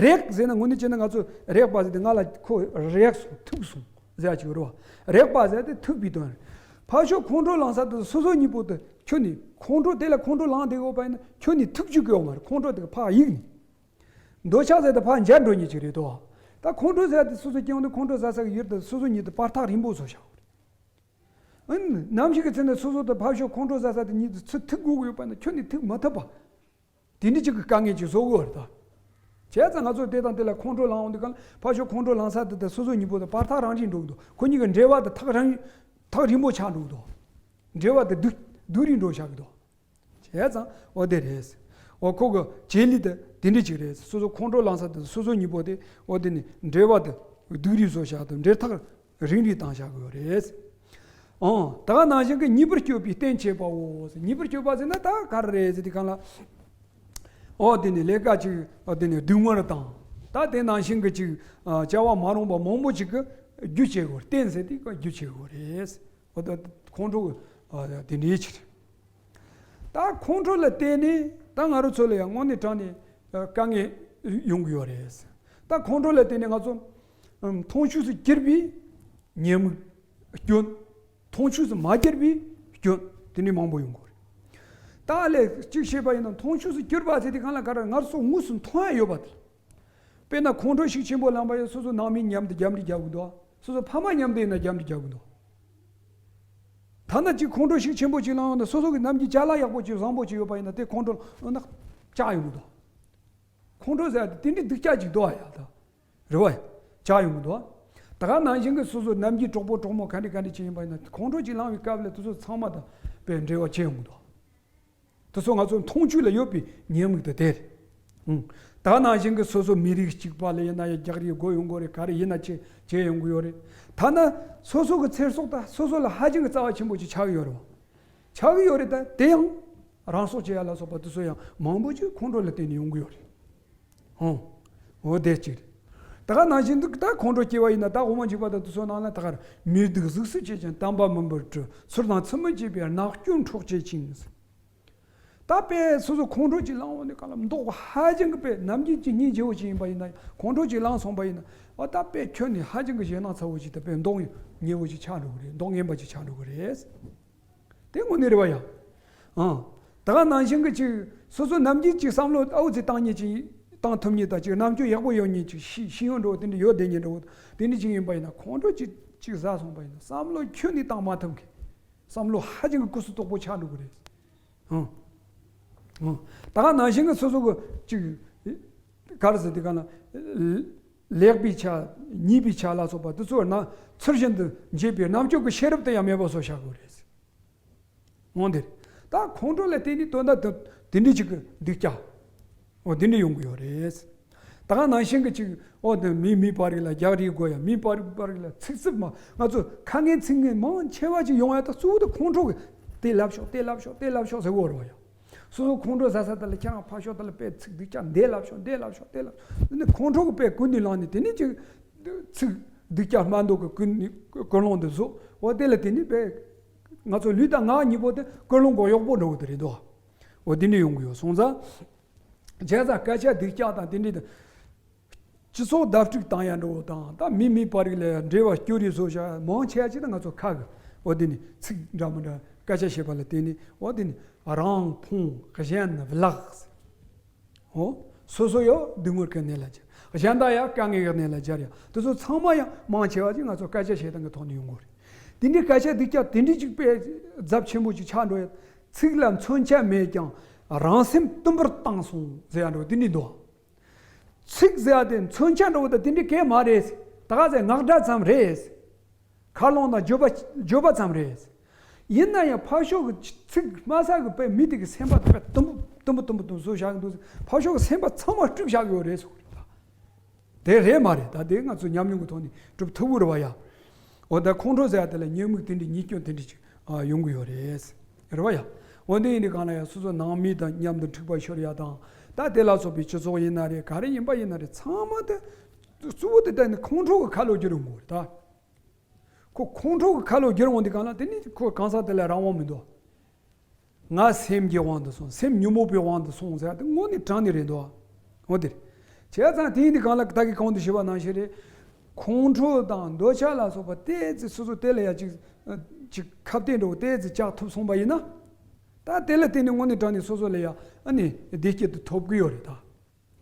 རེག་ཟེར་ན་དངོས་གནས་བྱས་ན་ང་ཚོ་རེག་པ་ཟེར་ཏེ་ང་ལ་ཁོ་རེག་སོང་ཐུག་སོང་ཟེར་ཡ་ཅིག་རེད་བ། རེག་པ་ཟེར་ཏེ་ཐུག་པའི་དོན་རེད། ཕར་ཕྱོགས་ཁོང་ཁྲོ་ལངས་ས་དེ་དང་སོ་སོ་གཉིས་པོ་དེ་ཁྱོད་ནི་ཁོང་ཁྲོ་དེ་ལ་ཁོང་ཁྲོ་ལངས་བསྡད་ཡོད་པ་ཡིན་ན་ཁྱོད་ནི་ཐུག་བཅུག་གི་ཡོད་མ་རེད། ཁོང་ཁྲོ་དེ་ག་ཕར་གཡུགས་ནས། འདོད་ཆགས་ཟེར་དེ་ཕར་འབྱར་འགྲོ་ཉེན་ཅིག་རེད་དོ། ད་ཁོང་ཁྲོ་ཟེར་དེ་སོ་སོ་སྐྱེ་བོ་འདི་ཁོང་ཁྲོ་ཟ་ས་གི་ཡུལ་དེ་སོ་སོ་ཉིད་དུ་བར་ཐག་རིང་པོ་བཟོ་བཞག་པ་རེད། ཨ་ནི་ནམ་ཞིག་གི་ཚེ་ན་སོ་སོ་དེ་ཕར་ཕྱོགས་ཁོང་ཁྲོ་ཟ་ས་དེ་ཉིད་དུ་ཚུར་ཐུག་དགོས་ཀྱི་ཡོད་པ་ན་ཁྱོད་ནི་ཐུག་མ་ཐུབ་པ། དེ་འདྲ་ཅིག་གི་དཀའ་ངལ་ཅིག་བཟོ་གི་ཡོད་རེད་ད། བྱས་ཙང་ང་ཚོ་དེ་དང་དེ་ལ་ཁོང་ཁྲོ་ལངས་འོང་དུས་གང་ལ་ཕར་ཕྱོགས་ཁོང་ཁྲོ་ལངས་ས་དེ་དང་སོ་སོ་གཉིས་པོ་དེ་བར་ཐག་རིང་རིང་འགྲོ་གི་འདུག་ཁོ་གཉིས་ཀྱི་འབྲེལ་བ་དེ་ཐག་རིང་ཐག་རིང་པོ་ཆགས་འགྲོ་གི་འདུག་འབྲེལ་བ་དེ་སྡུག་སྡུག་རུ་འགྲོ་བཞག་གི་འདུག་བྱས་ཙང་འོ་དེ་རེད། འོ་ཁོ་གི་བྱེད་ལས་དེ་དེ་འདྲ་ཅིག་རེད། སོ་སོ་ཁོང་ཁྲོ་ལངས་ས་དེ་སོ་སོ་གཉིས་པོ་དེ་འོ་དེ་ནི་འབྲེལ་བ་དེ་སྡུག་རུ་བཟོ་བཞག་དང་འབྲེལ་ཐག་རིང་རུ་བཏང་བཞག་གི་ཡོད་རེད། ཨང་། ད་ག་ནང་བཞིན་གྱི་ཉེས་པར་སྤྱོད་པའི་རྟེན་བྱེད་པའོ། ཉེས་པར་སྤྱོད་པ་ཟེར་ན་ད་ག་རེ་རེད་ཟེར་དུས་གང་ལ། འོ་དེ་ནི་ལས་ཀ་ཅིག་འོ་དེ་ནི་སྡུག་བསྔལ་དང་། ད་དེ་ནང་བཞིན་གྱི་ཅིག་བྱ་བ་མ་རུངས་པ་མང་པོ་ཅིག་གི་རྒྱུ་བྱེད་དགོས། རྟེན་ཟེར་དུས་ཀ་རྒྱུ་བྱེད་དགོས་རེད། འོ་ད་ཁོང་ཁྲོ་དེ་འདྲའི་ཕྱིར། ད་ཁོང་ཁྲོ་ལ་བརྟེན་ནས་ད་ང་རང་ཚོ་ལ་ཡང་དངོས་གནས་དྲང་གནས་དཀའ་ངལ་ཡོང་གི་ཡོད་རེད། ད་ཁོང་ཁྲོ་ལ་བརྟེན་ནས་ང་ཚོ་མཐོང་ཆོས་སུ་གྱུར་པའི་ཉེས་དམིགས་སྐྱོན། མཐོང་ཆོས་སུ་མ་གྱུར་པའི་སྐྱོན་དེ་འདྲའི་མང་པོ་ཡོང་གི་རེད། ད་ལས་གཅིག་བཤད་པ་ཡིན་ན་མཐོང་ཆོས་སུ་གྱུར་པ་ཟེར་དུས་གང་ལ་ག་རེ་ང་ཚོ་དངོས་སུ་མཐོང་ཡ་ཡོད་པ་དེ། དཔེར་ན་ཁོང་ཁྲོ་ཤུགས་ཆེན་པོ་ལངས་པ་ཡིན་སོ་སོ་ནང་མི་མཉམ་དུ་རྒྱབ་འདྲི་རྒྱག་གི་འདུག་སོ་སོ་ཕ་མ་མཉམ་དུ་ཡིན་ན་རྒྱབ་འདྲི་རྒྱག་གི་འདུག་ཐ་ན་གཅིག་ཁོང་ཁྲོ་ཤུགས་ཆེན་པོ་ཅིག་ལངས་ཡོང་ན་སོ་སོ་གི་ནམ་རྒྱུན་ཅ་ལག་ཡག་པོ་ཅིག་བཟང་པོ་ཅིག་ཡོད་པ་ཡིན་ན་དེ་ཁོང་ཁྲོ་ལངས་ན་བཅག་ཡོང་གི་འདུག་ཁོང་ཁྲོ་ཟེར་ཡ་དེ་དེ་འདྲའི་སྡུག་ཅག་ཅིག་འདུག་ཨ་ཡ་ད། རེད་བ། བཅག་ཡོང་གི་འདུག་ད་ག་ནང་བཞིན་གྱི་སོ་སོ་ནམ་རྒྱུན་གྲོགས་པོ་གྲོགས་མོ་ག་འདྲ་ག་འདྲ་ཅིག་ཡིན་པ་ཡིན་ན་ཁོང་ཁྲོ་ཅིག་ལངས་པའི་སྐབས་ལ་དེ་ཚོ་ཚང་མ་དང་དཔེ་འབྲེལ་བ་བྱེད་ཡོང་གི་འདུག་དེ་ཚོ་ང་ཚོ་མཐོང་ཆོས་ལ་ཡོད་པའི་ཉེས་དམིགས་དེ་དེ་རེད། ཨང་། ད་ག་ནང་བཞིན་གྱི་སོ་སོ་མི་རིགས་གཅིག་པ་ལ་ཡིན་ན་ཡང་རྒྱག་རེས་དགོས་ཡོང་གི་རེད། ག་རེ་ཡིན་ན་བྱེད་བྱེད་ཡོང་གི་ཡོད་རེད། ཐ་ན་སོ་སོ་གི་ཚེ་སྲོག་ད་སོ་སོ་ལ་ཧ་ཅང་གི་རྩ་བ་ཆེན་པོ་ཅིག་ཆགས་ཀྱི་ཡོད་རེད་བ། ཆགས་ཀྱི་ཡོད་རེད། ད་དེ་ཡང་རང་སྲོག་བཅད་ཡ་ལ་སོགས་པ་དེ་ཚོ་ཡང་མང་པོ་ཅིག་ཁོང་ཁྲོ་ལ་བརྟེན་ནས་ཡོང་གི་ཡོད་རེད། ཧོ། འོ་དེ་གཅིག་རེད། ད་ག་ནང་བཞིན་དུ་ད་ཁོང་ཁྲོ་སྐྱེ་བ་ཡིན་ན་ད་དབུ་མ་འཇུག་པ་དང་དེ་ཚོ་ནང་ལ་ད་གར་མི་སྡུག་གཟུགས་སུ་བྱེད་ཅིང་དམ་པ་མིན་པར་སྤྲུལ། ཚུལ་དང་ཚུལ་མིན་བྱེད་པའི་རྣག་སྐྱོན་འཕྲོག་བྱེད་ཅིང་། ད་དཔེ་སོ་སོ་ཁོང་ཁྲོ་ཅིག་ལངས་འོང་ནས་གང་ལ་མདོག་ཧ་ཅང་གི་དཔེ་ནམ་རྒྱུན་གྱི་སྙིང་རྗེ་བོ་ཅིག་ཡིན་པ་ཡིན་ན་ཁོང་ཁྲོ་ཅིག་ལངས་སོང་པ་ཡིན་ན་ཨ་ད་དཔེ་ཁྱོད་ནི་ཧ་ཅང་གི་ཞེད་སྣང་ཚ་བོ་ཅིག་དང་དཔེ་མདོག་ཉེས་པོ་ཅིག་ཆགས་འགྲོ་གི་རེད། མདོག་ངན་པ་ཅིག་ཆགས་འགྲོ་གི་རེད། དེ་དངོས་གནས་རེད་བ་ཡ། ཨང་། ད་ག་ནང་བཞིན་གྱི་ཅིག་སོ་སོ་ནམ་རྒྱུན་ཅིག་བསམ་བློ་ཨའུ་ཙི་བཏང་མཁན་ཅིག་བཏང་ཐུབ་མཁན་དང་ཅིག་རྣམ་དཔྱོད་ཡག་པོ་ཡོད་མཁན་ཅིག་ཤེས་ཤེས་ཡོན་འདྲ་བོ་དེ་འདྲ་ཡོད་བསྡད་མཁན་འདྲ་བོ་དེ་འདྲ་ཅིག་ཡིན་པ་ཡིན་ན་ཁོང་ཁྲོ་ཅིག་ཅིག་ཟ་སོང་པ་ཡིན་ན་བསམ་བློ་ཁྱོན་ནས་བཏང་མ་ཐུབ་མཁན། བསམ་བློ་ཧ་ཅང་གི་སྐུ་གཟུགས་དོག་པོ་ཆགས་འགྲོ་གི་རེད། ཨང་། ཨང་། ད་ག་ནང་བཞིན་གྱི་སོ་སོ་གི་ཅིག་ག་རེ་ཟེར་དེ་ག་ན་ལེགས་པའི་ཆ་ཉེས་པའི་ཆ་ལ་སོགས་པ་དེ་ཚོ་ན་ཚུལ་བཞིན་དུ་འབྱེད་པའི་རྣམ་དཔྱོད་ཀྱི་ཤེས་རབ་དེ་ཡང་མེད་པ་བཟོ་བཞག་དགོས་རེད། འོང་དེར། ད་ཁོང་ཁྲོ་ལ་བརྟེན་ནས་དོན་དག་དེ་དེ་འདྲ་ཅིག་གི་སྡུག་ཅག་འོ་དེ་འདྲ་ཡོང་གི་ཡོད་རེད། ད་ག་ནང་བཞིན་གྱི་ཅིག་འོ་དེ་མིའི་མིའི་བར་ལ་རྒྱག་རེས་དགོས་ཡ། མིའི་བར་བར་ལ་ཚིག་རྩུབ་མ། ང་ཚོ་ཁ་ངན་ཚིག་ངན་མང་ཆེ་བ་ཅིག་ཡོང་ཡ། ད་གཙོ་བོ་དེ་ཁོང་ཁྲོ་གི་དེ་ལབ་ཤོག་དེ་ལབ་ཤོག་དེ་ལབ་ཤོག་ཟེར་གོ་རེད་བ་ཡ། སོ་སོ་ཁོང་ཁྲོ་ཟ་ས་དེ་ལ་ཁྱེད་རང་ཕར་ཕྱོགས་དེ་ལ་དཔེ་ཚིག་སྡུག་ཅག་འདི་ལབ་ཤོག་འདི་ལབ་ཤོག་དེ་ལབ་ཤོག་འདི་ནི་ཁོང་ཁྲོ་གི་དཔེ་ཀུན་ནས་ལངས་ནས། དེ་ནི་ཅིག་ཚིག་སྡུག་ཅག་སྨྲ་མདོག་གི་ཀུན་ནས་ཀུན་སློང་དེ་བཟོ། འོ་དེ་ལ་དེ་ནི་དཔེ་ང་ཚོ་ལུས་དང་ངག་གཉིས་པོ་དེ་ཀུན་སློང་གི་གཡོག་པོ་འདྲ་བོ་དེ་རེད་འདུག་འོ་དེ་འདྲ་ཡོང་གི་ཡོད་སོང་ཙང་། བྱས་ཙང་སྐད་ཆ་སྡུག་ཅག་དང་དེ་འདྲའི་དང་། སྤྱི་ཚོགས་བརྡབ་འཁྲུག་བཏང་ཡ་འགྲོ་བ་དང་། ད་མི་མི་བར་ལ་འབྲེལ་བ་སྐྱོ་རིས་བཟོ་བྱ་མང་ཆེ་བ་ཅིག་ད་ང་ཚོ་ཁ་གི་འོ་དེ་ནི་ཚིག་འདྲ་མི་འདྲ་སྐད་ཆ་བཤད་པ་ལ་བརྟེན་ནས། འོ་དེ་ནི་རང་ཕོངས་གཞན་བརླག་འོ། སོ་སོ་ཡང་སྡུག་བསྔལ་གྱི་གནས་ལ་སྦྱར། གཞན་དག་ཡང་དཀའ་ངལ་གྱི་གནས་ལ་སྦྱར་ཡ། དེ་ཚོ་ཚང་མ་ཡང་མང་ཆེ་བ་ཅིག་ང་ཚོ་སྐད་ཆ་བཤད་སྟངས་ཀྱི་ཐོག་ནས་ཡོང་གི་རེད། དེ་འདྲའི་སྐད་ཆ་སྡུག་ཅག་དེ་འདྲའི་ཅིག་དཔེ་རྫབ་ཆེན་པོ་ཅིག་ཆགས་འགྲོ་ཡ། ཚིག་ལ་མཚོན་ཆ་མེད་ཀྱང་རང་སེམས་གཏུམ་པར་བཏང་སོང་ཟེར་ཡ་འགྲོ་དེ་འདྲའི་འདུག་ཚིག་ཟེར་ཡ་དེ་མཚོན་ཆ་འདྲ་བོ་དང་དེ་འདྲའི་གང་ཡང་མ་རེད། ད་ག་ཟེ་ངག་སྒྲ་ཙམ་རེད། མཁའ་ཀློང་དང་བརྗོད་པ་བརྗོད་པ་ཙམ་རེད། ཡིན་ན་ཡང་ཕར་ཕྱོགས་ཀྱི་ཚིག་སྨྲ་ས་གི་དཔེ་མི་དེ་གི་སེམས་པ་དཔེ་དུམ་བུ་དུམ་བུ་དུམ་བུ་དུམ་བུ་བཟོས་བཞག་གི་འདུག་ཕར་ཕྱོགས་ཀྱི་སེམས་པ་ཚང་མ་དཀྲུགས་བཞག་གི་ཡོད་རེད་ཟེར་གི་རེད་ད། དེ་རེད་མ་རེད། ད་དེ་ང་ཚོ་ཉམས་མྱོང་གི་ཐོག་ནས་སྒྲུབ་ཐུབ་ཀྱི་རེད་བ་ཡ། འོ་ད་ཁོང་ཁྲོ་ཟེར་ཡ་དེ་ལ་ཉེས་དམིགས་དེ་འདྲའི་ཉེས་སྐྱོན་དེ་འདྲ་ཅིག་ཡོང་གི་ཡོད་རེད། རེད་བ་ཡ། འོ་དེ་ཡིན་དུས་གང་ལ་ཡ་སོ་སོ་ནང་མི་དང་མཉམ་དུ་འཁྲུག་པ་ཤོར་ཡ་དང་། ད་དེ་ལ་སོགས་པའི་སྤྱི་ཚོགས་ཡིན་ན་རེད། ག་རེ་ཡིན་པ་ཡིན་ན་རེད། ཚང་མ་དེ་གཙོ་བོ་དེ་ད་ནི་ཁོང་ཁྲོ་གི་ཁ་ལོ་བསྒྱུར་ཡོང་གི་རེད་ད། ཁོ་ཁོང་ཁྲོ་གི་ཁ་ལོ་བསྒྱུར་འོང་དུས་གང་ལ་དེ་ནི་ཁོ་གང་ཟག་དེ་ལ་རང་དབང་མི་འདུག་ང་སེམས་ཀྱི་དབང་དུ་སོང་། སེམས་ཉོན་མོངས་པའི་དབང་དུ་སོང་ཟེར་ཡ་དེ་དངོས་གནས་དྲང་གནས་རེད་འདུག་འོ་དེ་རེད། བྱས་ཙང་དེ་ཡིན་དུས་གང་ལ་ད་གིན་གོང་དུ་ཞུས་པ་ནང་བཞིན་རེད། ཁོང་ཁྲོ་དང་འདོད་ཆགས་ལ་སོགས་པ་ཏོག་ཙམ་སོ་སོ་དེ་ལ་ཡ་ཅིག་ཅིག་ཁ་གཏད་འགྲོ་ཏོག་ཙམ་བཅག་ཐུབ་སོང་པ་ཡིན་ན། ད་དེ་ལ་བརྟེན་ནས་དངོས་གནས་དྲང་གནས་སོ་སོ་ལ་ཡ་ཨ་ནི་བདེ་སྐྱིད་དེ་ཐོབ་ཀྱི་ཡོད་རེད་ད།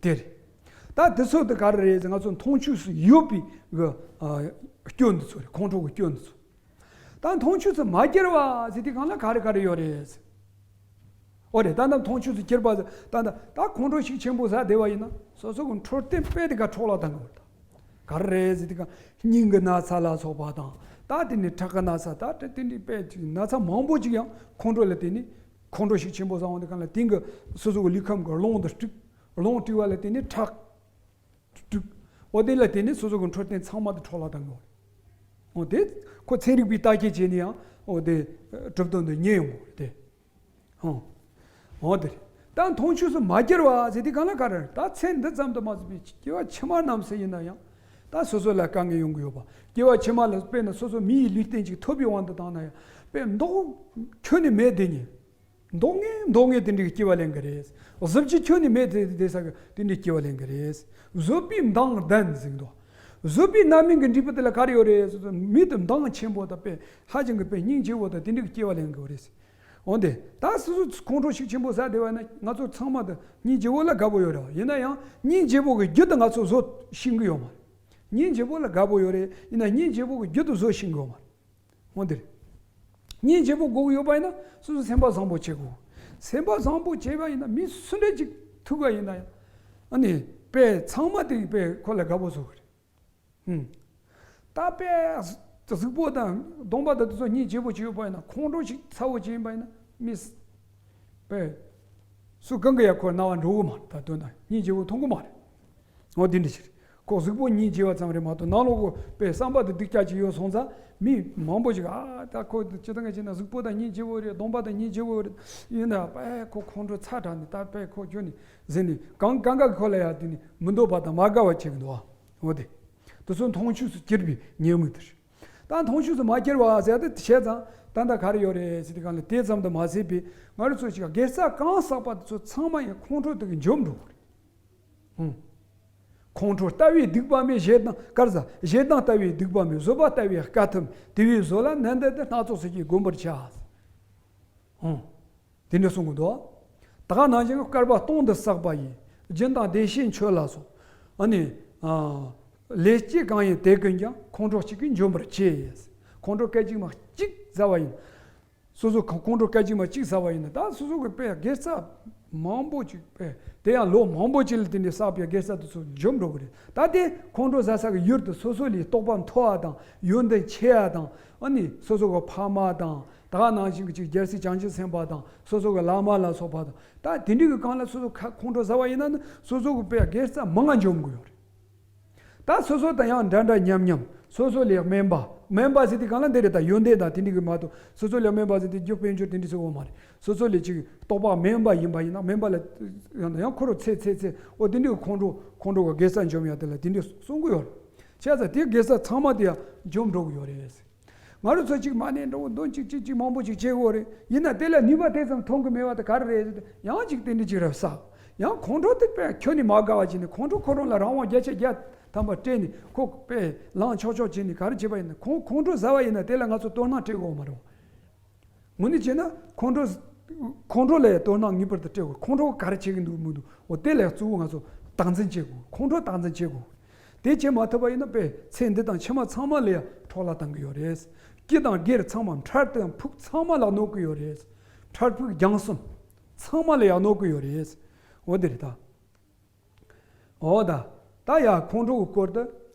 དེ་རེད། ད་དེ་ཚོ་དེ་ག་རེ་རེད་ཟེར། ང་ཚོ་མཐོང་ཆོས་སུ་ཡོད་པའི་གི་ཨ་སྐྱོན་འདི་ཚོ་རེད། ཁོང་ཁྲོ་གི་སྐྱོན་འདི་ཚོ། ད་མཐོང་ཆོས་སུ་མ་གྱུར་བ་ཟེར་དུས་གང་ལ་ག་རེ་ག་རེ་ཡོད་རེད་ཟེར། འོ་རེད། ད་ལྟ་མཐོང་ཆོས་སུ་གྱུར་པ་ཟེར། ད་ལྟ་ད་ཁོང་ཁྲོ་ཤུགས་ཆེན་པོ་ཟ་བསྡད་པ་ཡིན་ན་སོ་སོ་གི་འཕྲོད་བསྟེན་དཔེ་དེ་ག་འཕྲོ་བརླག་བཏང་གི་ཡོད་རེད་ད། ག་རེ་རེད་ཟེར་དུས་གང་། སྙིང་གི་ན་ཚ་ལ་སོགས་པ་དང་། ད་དེ་ནས་ཁྲག་གི་ན་ཚ། ད་དེ་དེ་འདྲའི་དཔེ་ཅིག་ན་ཚ་མང་པོ་ཅིག་ཡང་ཁོང་ཁྲོ་ལ་བརྟེན་ནས། ཁོང་ཁྲོ་ཤུགས་ཆེན་པོ་ཟ་འོང་དུས་གང་ལ་དེང་གི་སོ་སོ་གི་ལུས་ཁམས་ཀྱི་རླུང་དང་དཀྲུག་རླུང་དཀྲུག་པ་ལ་བརྟེན་ནས་ཁྲག་དཀྲུག་འོ་དེ་ལ་བརྟེན་ནས་སོ་སོ་གི་འཕྲོད་བསྟེན་ཚང་མ་དེ་འཕྲོ་བརླག་བཏང་གི་ཡོད་རེད། འོ་དེ་ཁོ་ཚན་རིག་པས་བརྟག་དཔྱད་བྱས་ནས་ཡང་འོ་དེ་གྲུབ་དོན་དེ་རྙེད་ཡོང་གི་ཡོད་རེད་དེ། ཧང་། འོ་དེ་རེད། ད་མཐོང་ཆོས་སུ་མ་གྱུར་བ་ཟེར་དུས་གང་ལ་ག་རེ་རེད། ད་ཚེ་འདི་ཙམ་དུ་མ་ཟད་པའི་སྐྱེ་བ་ཕྱི་མ་རྣམས་སུ་ཡིན་ན་ཡང་། ད་སོ་སོ་ལ་དཀའ་ངལ་ཡོང་གི་ཡོད་པ། སྐྱེ་བ་ཕྱི་མ་ལ་དཔེར་ན་སོ་སོ་མི་ཡི་ལུས་རྟེན་ཅིག་ཐོབ་པའི་དབང་དུ་བཏང་ན་ཡང་། དཔེ་མདོག་ཁྱོན་ནས་མེད་དེ་ཉིད། མདོག་ངན་མདོག་ངན་དེ་འདྲའི་སྐྱེ་བ་ལེན་གི་རེད། གཟི་བརྗིད་ཁྱོན་ནས་མེད་དེ་དེ་ས་གི་དེ་འདྲའི་སྐྱེ་བ་ལེན་གི་རེད། བཟོད་པའི་མདངས་ལྡན་ཟེར་གི་འདུག་བཟོད་པའི་རྣམ་སྨིན་གྱི་འབྲས་བུ་དེ་ལ་ག་རེ་ཡོད་རེད་ཟེར་ན། མི་དེ་མདངས་ཆེན་པོ་དང་དཔེ་ཧ་ཅང་གི་དཔེ་སྙིང་རྗེ་བོ་དང་དེ་འདྲའི་སྐྱེ་བ་ལེན་གི་རེད། འོན་ཏེ་ད་སོ་སོ་ཁོང་ཁྲོ་ཤུགས་ཆེན་པོ་ཟ་བསྡད་པ་ན་ང་ཚོ་ཚང་མ་དེ་སྙིང་རྗེ་བོ་ལ་དགའ་པོ་ཡོད་རེད་བ། ཡིན་ན་ཡང་སྙིང་རྗེ་བོ་གི་རྒྱུ་དེ་ང་ཚོ་བཟོ་ཤེས་གི་ཡོད་མ་རེད། སྙིང་རྗེ་བོ་ལ་དགའ་པོ་ཡོད་རེད། ཡིན་ན་སྙིང་རྗེ་བོ་གི་རྒྱུ་དེ་བཟོ་ཤེས་གི་ཡོད་མ་རེད། འོ་འདིར། སྙིང་རྗེ་བོ་དགོས་ཀྱི་ཡོད་པ་ཡིན་ན་སོ་སོ་སེམས་པ་བཟང་པོ་བྱེད་དགོས། སེམས་པ་བཟང་པོ་བྱས་པ་ཡིན་ན་མི་སུ་འདྲ་ཅིག་ཐུག་པ་ཡིན་ན་ཡང་། ཨ་ནི་དཔེ་ཚང་མ་དེ་དཔེ་ཁོ་ལ་དགའ་པོ་བཟོ་གི་རེད། ཧུམ། ད་དཔེ་གཟུགས་པོ་དང་གདོང་པ་དང་དེ་ཚོ་སྙིང་རྗེ་བོ་བྱས་ཡོད་པ་ཡིན་ན། ཁོང་ཁྲོ་ཞིག་ཚ་བོ་བྱས་ཡིན་པ་ཡིན་ན་མི། དཔེ། སུ་གང་གི་ཡ་ཁོ་རྣ་བ་འགྲོ་གི་མ་རེད། ད་དོན་དག་སྙིང་རྗེ་བོ་མཐོང་གི་མ་རེད། འོ་དེ་འདྲ་ཞིག་རེད། ཁོ་གཟུགས་པོ་སྙིང་རྗེ་བ་ཙམ་རེད་མ་གཏོགས་ནང་ལོགས་ཀྱི་དཔེ་བསམ་པ་དེ་སྡུག་ཅག་ཅིག་ཡོད་སོང་ཙང་མི་མང་པོ་ཞིག་ཨ་ད་ཁོ་སྤྱིར་བཏང་གི་བྱས་ན་གཟུགས་པོ་དང་སྙིང་རྗེ་བོ་རེད། གདོང་པ་དང་སྙིང་རྗེ་བོ་རེད། ཡིན་ན་དཔེ་ཁོ་ཁོང་ཁྲོ་ཚ་དྲགས་ནས་ད་དཔེ་ཁོ་ཁྱོད་ནི་ཟེར་ནས་གང་གང་ག་གི་ཁོ་ལ་ཡ་དེ་ནི་མི་འདོད་པ་དང་མ་དགའ་བ་བྱེད་ཀྱི་འདུག་འོ་དེ། དེ་ཚོ་མཐོང་ཆོས་སུ་གྱུར་པའི་ཉེས་དམིགས་དེ་རེད། ད་མཐོང་ཆོས་སུ་མ་གྱུར་བ་ཟེར་ཏེ་བྱས་ཙང་ད་ལྟ་ག་རེ་ཡོད་རེད་ཟེར་དུས་གང་ལ་དེ་ཙམ་དུ་མ་ཟད་པའི་ང་རང་ཚོ་ཞིག་དགེ་རྩ་གང་བསགས་པ་དེ་ཚོ་ཚང་མ་ཡང་ཁོང་ཁྲོ་དེ་གི་འཇོམས་འགྲོ་གི་རེད། ཧུམ། ཁོང་ཁྲོ་ལྟ་བས་སྡིག་པ་མེད། ཞེ་སྡང་དཀར་ཟ། ཞེ་སྡང་ལྟ་བས་སྡིག་པ་མེད། བཟོད་པ་ལྟ་བས་དཀའ་ཐུབ། དེ་བས་བཟོད་ལ་ནན་ཏན་དུ། སྣ་ཚོགས་སེམས་ཀྱིས་བསྒོམ་པར་བྱ། ཧུམ། དེ་འདྲ་གསུང་གི་འདུག་ད་ག་ནང་བཞིན་བསྐལ་པ་སྟོང་དུ་བསགས་པ་ཡི། སྦྱིན་དང་བདེ་གཤེགས་མཆོད་ལ་སོགས། ཨ་ནི། ཨ། ལས་ཅི་གང་ཡིན་དེ་ཀུན་ཀྱང་། ཁོང་ཁྲོ་གཅིག་གིས་འཇོམས་པར་བྱེད། ཁོང་ཁྲོ་སྐད་ཅིག་མ་གཅིག་ཟ་བ་ཡིན། སོ་སོ་ཁོང་ཁོང་ཁྲོ་སྐད་ཅིག་མ་གཅིག་ཟ་བ་ཡིན་ན། ད་སོ་སོ་གི་དཔེ་དགེ་རྩ་མང་པོ་ཅིག་དཔེ་དེ་ཡང་ལོ་མང་པོ་ཅིག་ལ་བརྟེན་ནས་བསགས་པའི་དགེ་རྩ་དེ་ཚོ་འཇོམས་འགྲོ་གི་རེད། ད་དེ་ཁོང་ཁྲོ་ཟ་ས་གི་ཡུལ་དེ་སོ་སོ་ལས་རྟོགས་པ་མཐོ་བ་དང་ཡོན་ཏན་ཆེ་བ་དང་། ཨ་ནི་སོ་སོ་གི་ཕ་མ་དང་། ད་ག་ནང་བཞིན་གྱི་ཅིག་རྒྱལ་སྲས་བྱང་ཆུབ་སེམས་དཔའ་དང་སོ་སོ་གི་བླ་མ་ལ་སོགས་པ་དང་། ད་དེ་འདྲའི་གི་སྒང་ལ་སོ་སོ་ཁ་ཁོང་ཁྲོ་ཟ་བ་ཡིན་ན་ནི་སོ་སོ་གི་དཔེ་དགེ་རྩ་མང་ང་འཇོམས་དགོས་ཡོད་རེད། ད་སོ་སོ་དང་ཡང་འདྲ་འདྲ་མཉམ་མཉམ། སོ་སོ་ལས་དམན་པ། དམན་པ་ཟེར་དུས་སྒང་ལ་འདི་རེད། ད་ཡོན་ཏན་དང་དེ་འདྲའི་གི་མ་གཏོགས་སོ་སོ་ལས་དམན་པ་ཟེར་དུས་རྒྱུ་དཔལ་འབྱོར་དེ་འདྲའི་ཟེར་བ་མ་རེད། སོ་སོ་ལས་ཅིག་རྟོགས་པ་དམན་པ་ཡིན་པ་ཡིན་ན། དམན་པ་ལ་ཡང་ཡང་ཁོ་རང་ཚེ་ཚེ་ཚེ། འོ་དེ་འདྲའི་གི་ཁོང་ཁྲོ་ཁོང་ཁྲོ་གི་དགེ་རྩ་འཇོམས་ཡ་དེ་ལ་དེ་འདྲའི་གསུང་གི་ཡོད་རེད། བྱས་ཙང་དེ་དགེ་རྩ་ཚང་མ་དེ་ཡང་འཇོམས་འགྲོ་གི་ཡོད་རེད། ང་རང་ཚོ་གཅིག་མ་ནས་འགྲོ་འདོན་གཅིག་གཅིག་གཅིག་མང་པོ་ཅིག་བྱེད་དགོས་རེད། ཡིན་ན་དེ་ལ་ནུས་པ་དེ་ཙམ་ཐོན་གི་མེད་པ་དེ་ག་རེ་རེད་ཟེར་ཏེ། ཡང་ཅིག་དེ་འདྲ་ཅིག་རེད་ས། ཡང་ཁོང་ཁྲོ་དེ་དཔེ་ཁྱོན་ནས་མ་དགའ་བ་བྱས་ནས། ཁོང་ཁྲོ་ཁོ་རང་ལ་རང་དབང་བརྒྱ་ཆ་བརྒྱ་ཐམ་པ་སྤྲད་ནས། ཁོ་དཔེ་ལངས་ཆོག་ཆོག་བྱས་ནས་ག་རེ་བྱེད་པ་ཡིན་ན། ཁོང་ཁོང་ཁྲོ་ཟ་བ་ཡིན་ན་དེ་ལ་ང་ཚོ་དོ་སྣང་སྤྲད་དགོས་མ་རེད། དངོས་གནས་བྱས་ན་ཁོང་ཁྲོ་ཁོང་ཁྲོ་ལ་ཡང་དོ་སྣང་ངེས་པར་དུ་སྤྲད་དགོས། ཁོང་ཁྲོ་ག་རེ་བྱེད་ཀྱི་འདུག་མི་འདུག་འོ་དེ་ལ་ཡང་གཙོ་བོ་ང་ཚོ་དམ་འཛིན་བྱེད་དགོས། ཁོང་ཁྲོ་དམ་འཛིན་བྱེད་དགོས། དེ་བྱེད་མ་ཐུབ་པ་ཡིན་ན་དཔེ་ཚེ་འདི་དང་ཕྱི་མ་ཚང་མ་ལ་ཡང་འཕྲོ་བརླག་བཏང་གི་ཡོད་རེད། སྐྱིད་དང་སྒེར་ཚང་མ། འཕྲལ་དུ་ཡང་ཕུགས་ཚང་མ་ལ་གནོད་ཀྱི་ཡོད་རེད། འཕྲལ་ཕུགས་རྒྱང་གསུམ་ཚང་མ་ལ་ཡང་གནོད་ཀྱི་ཡོད་རེད། འོ་དེ་རེད་ད། འོ་ད། ད་ཡ་ཁོང་ཁྲོ་གི་སྐོར་དུ།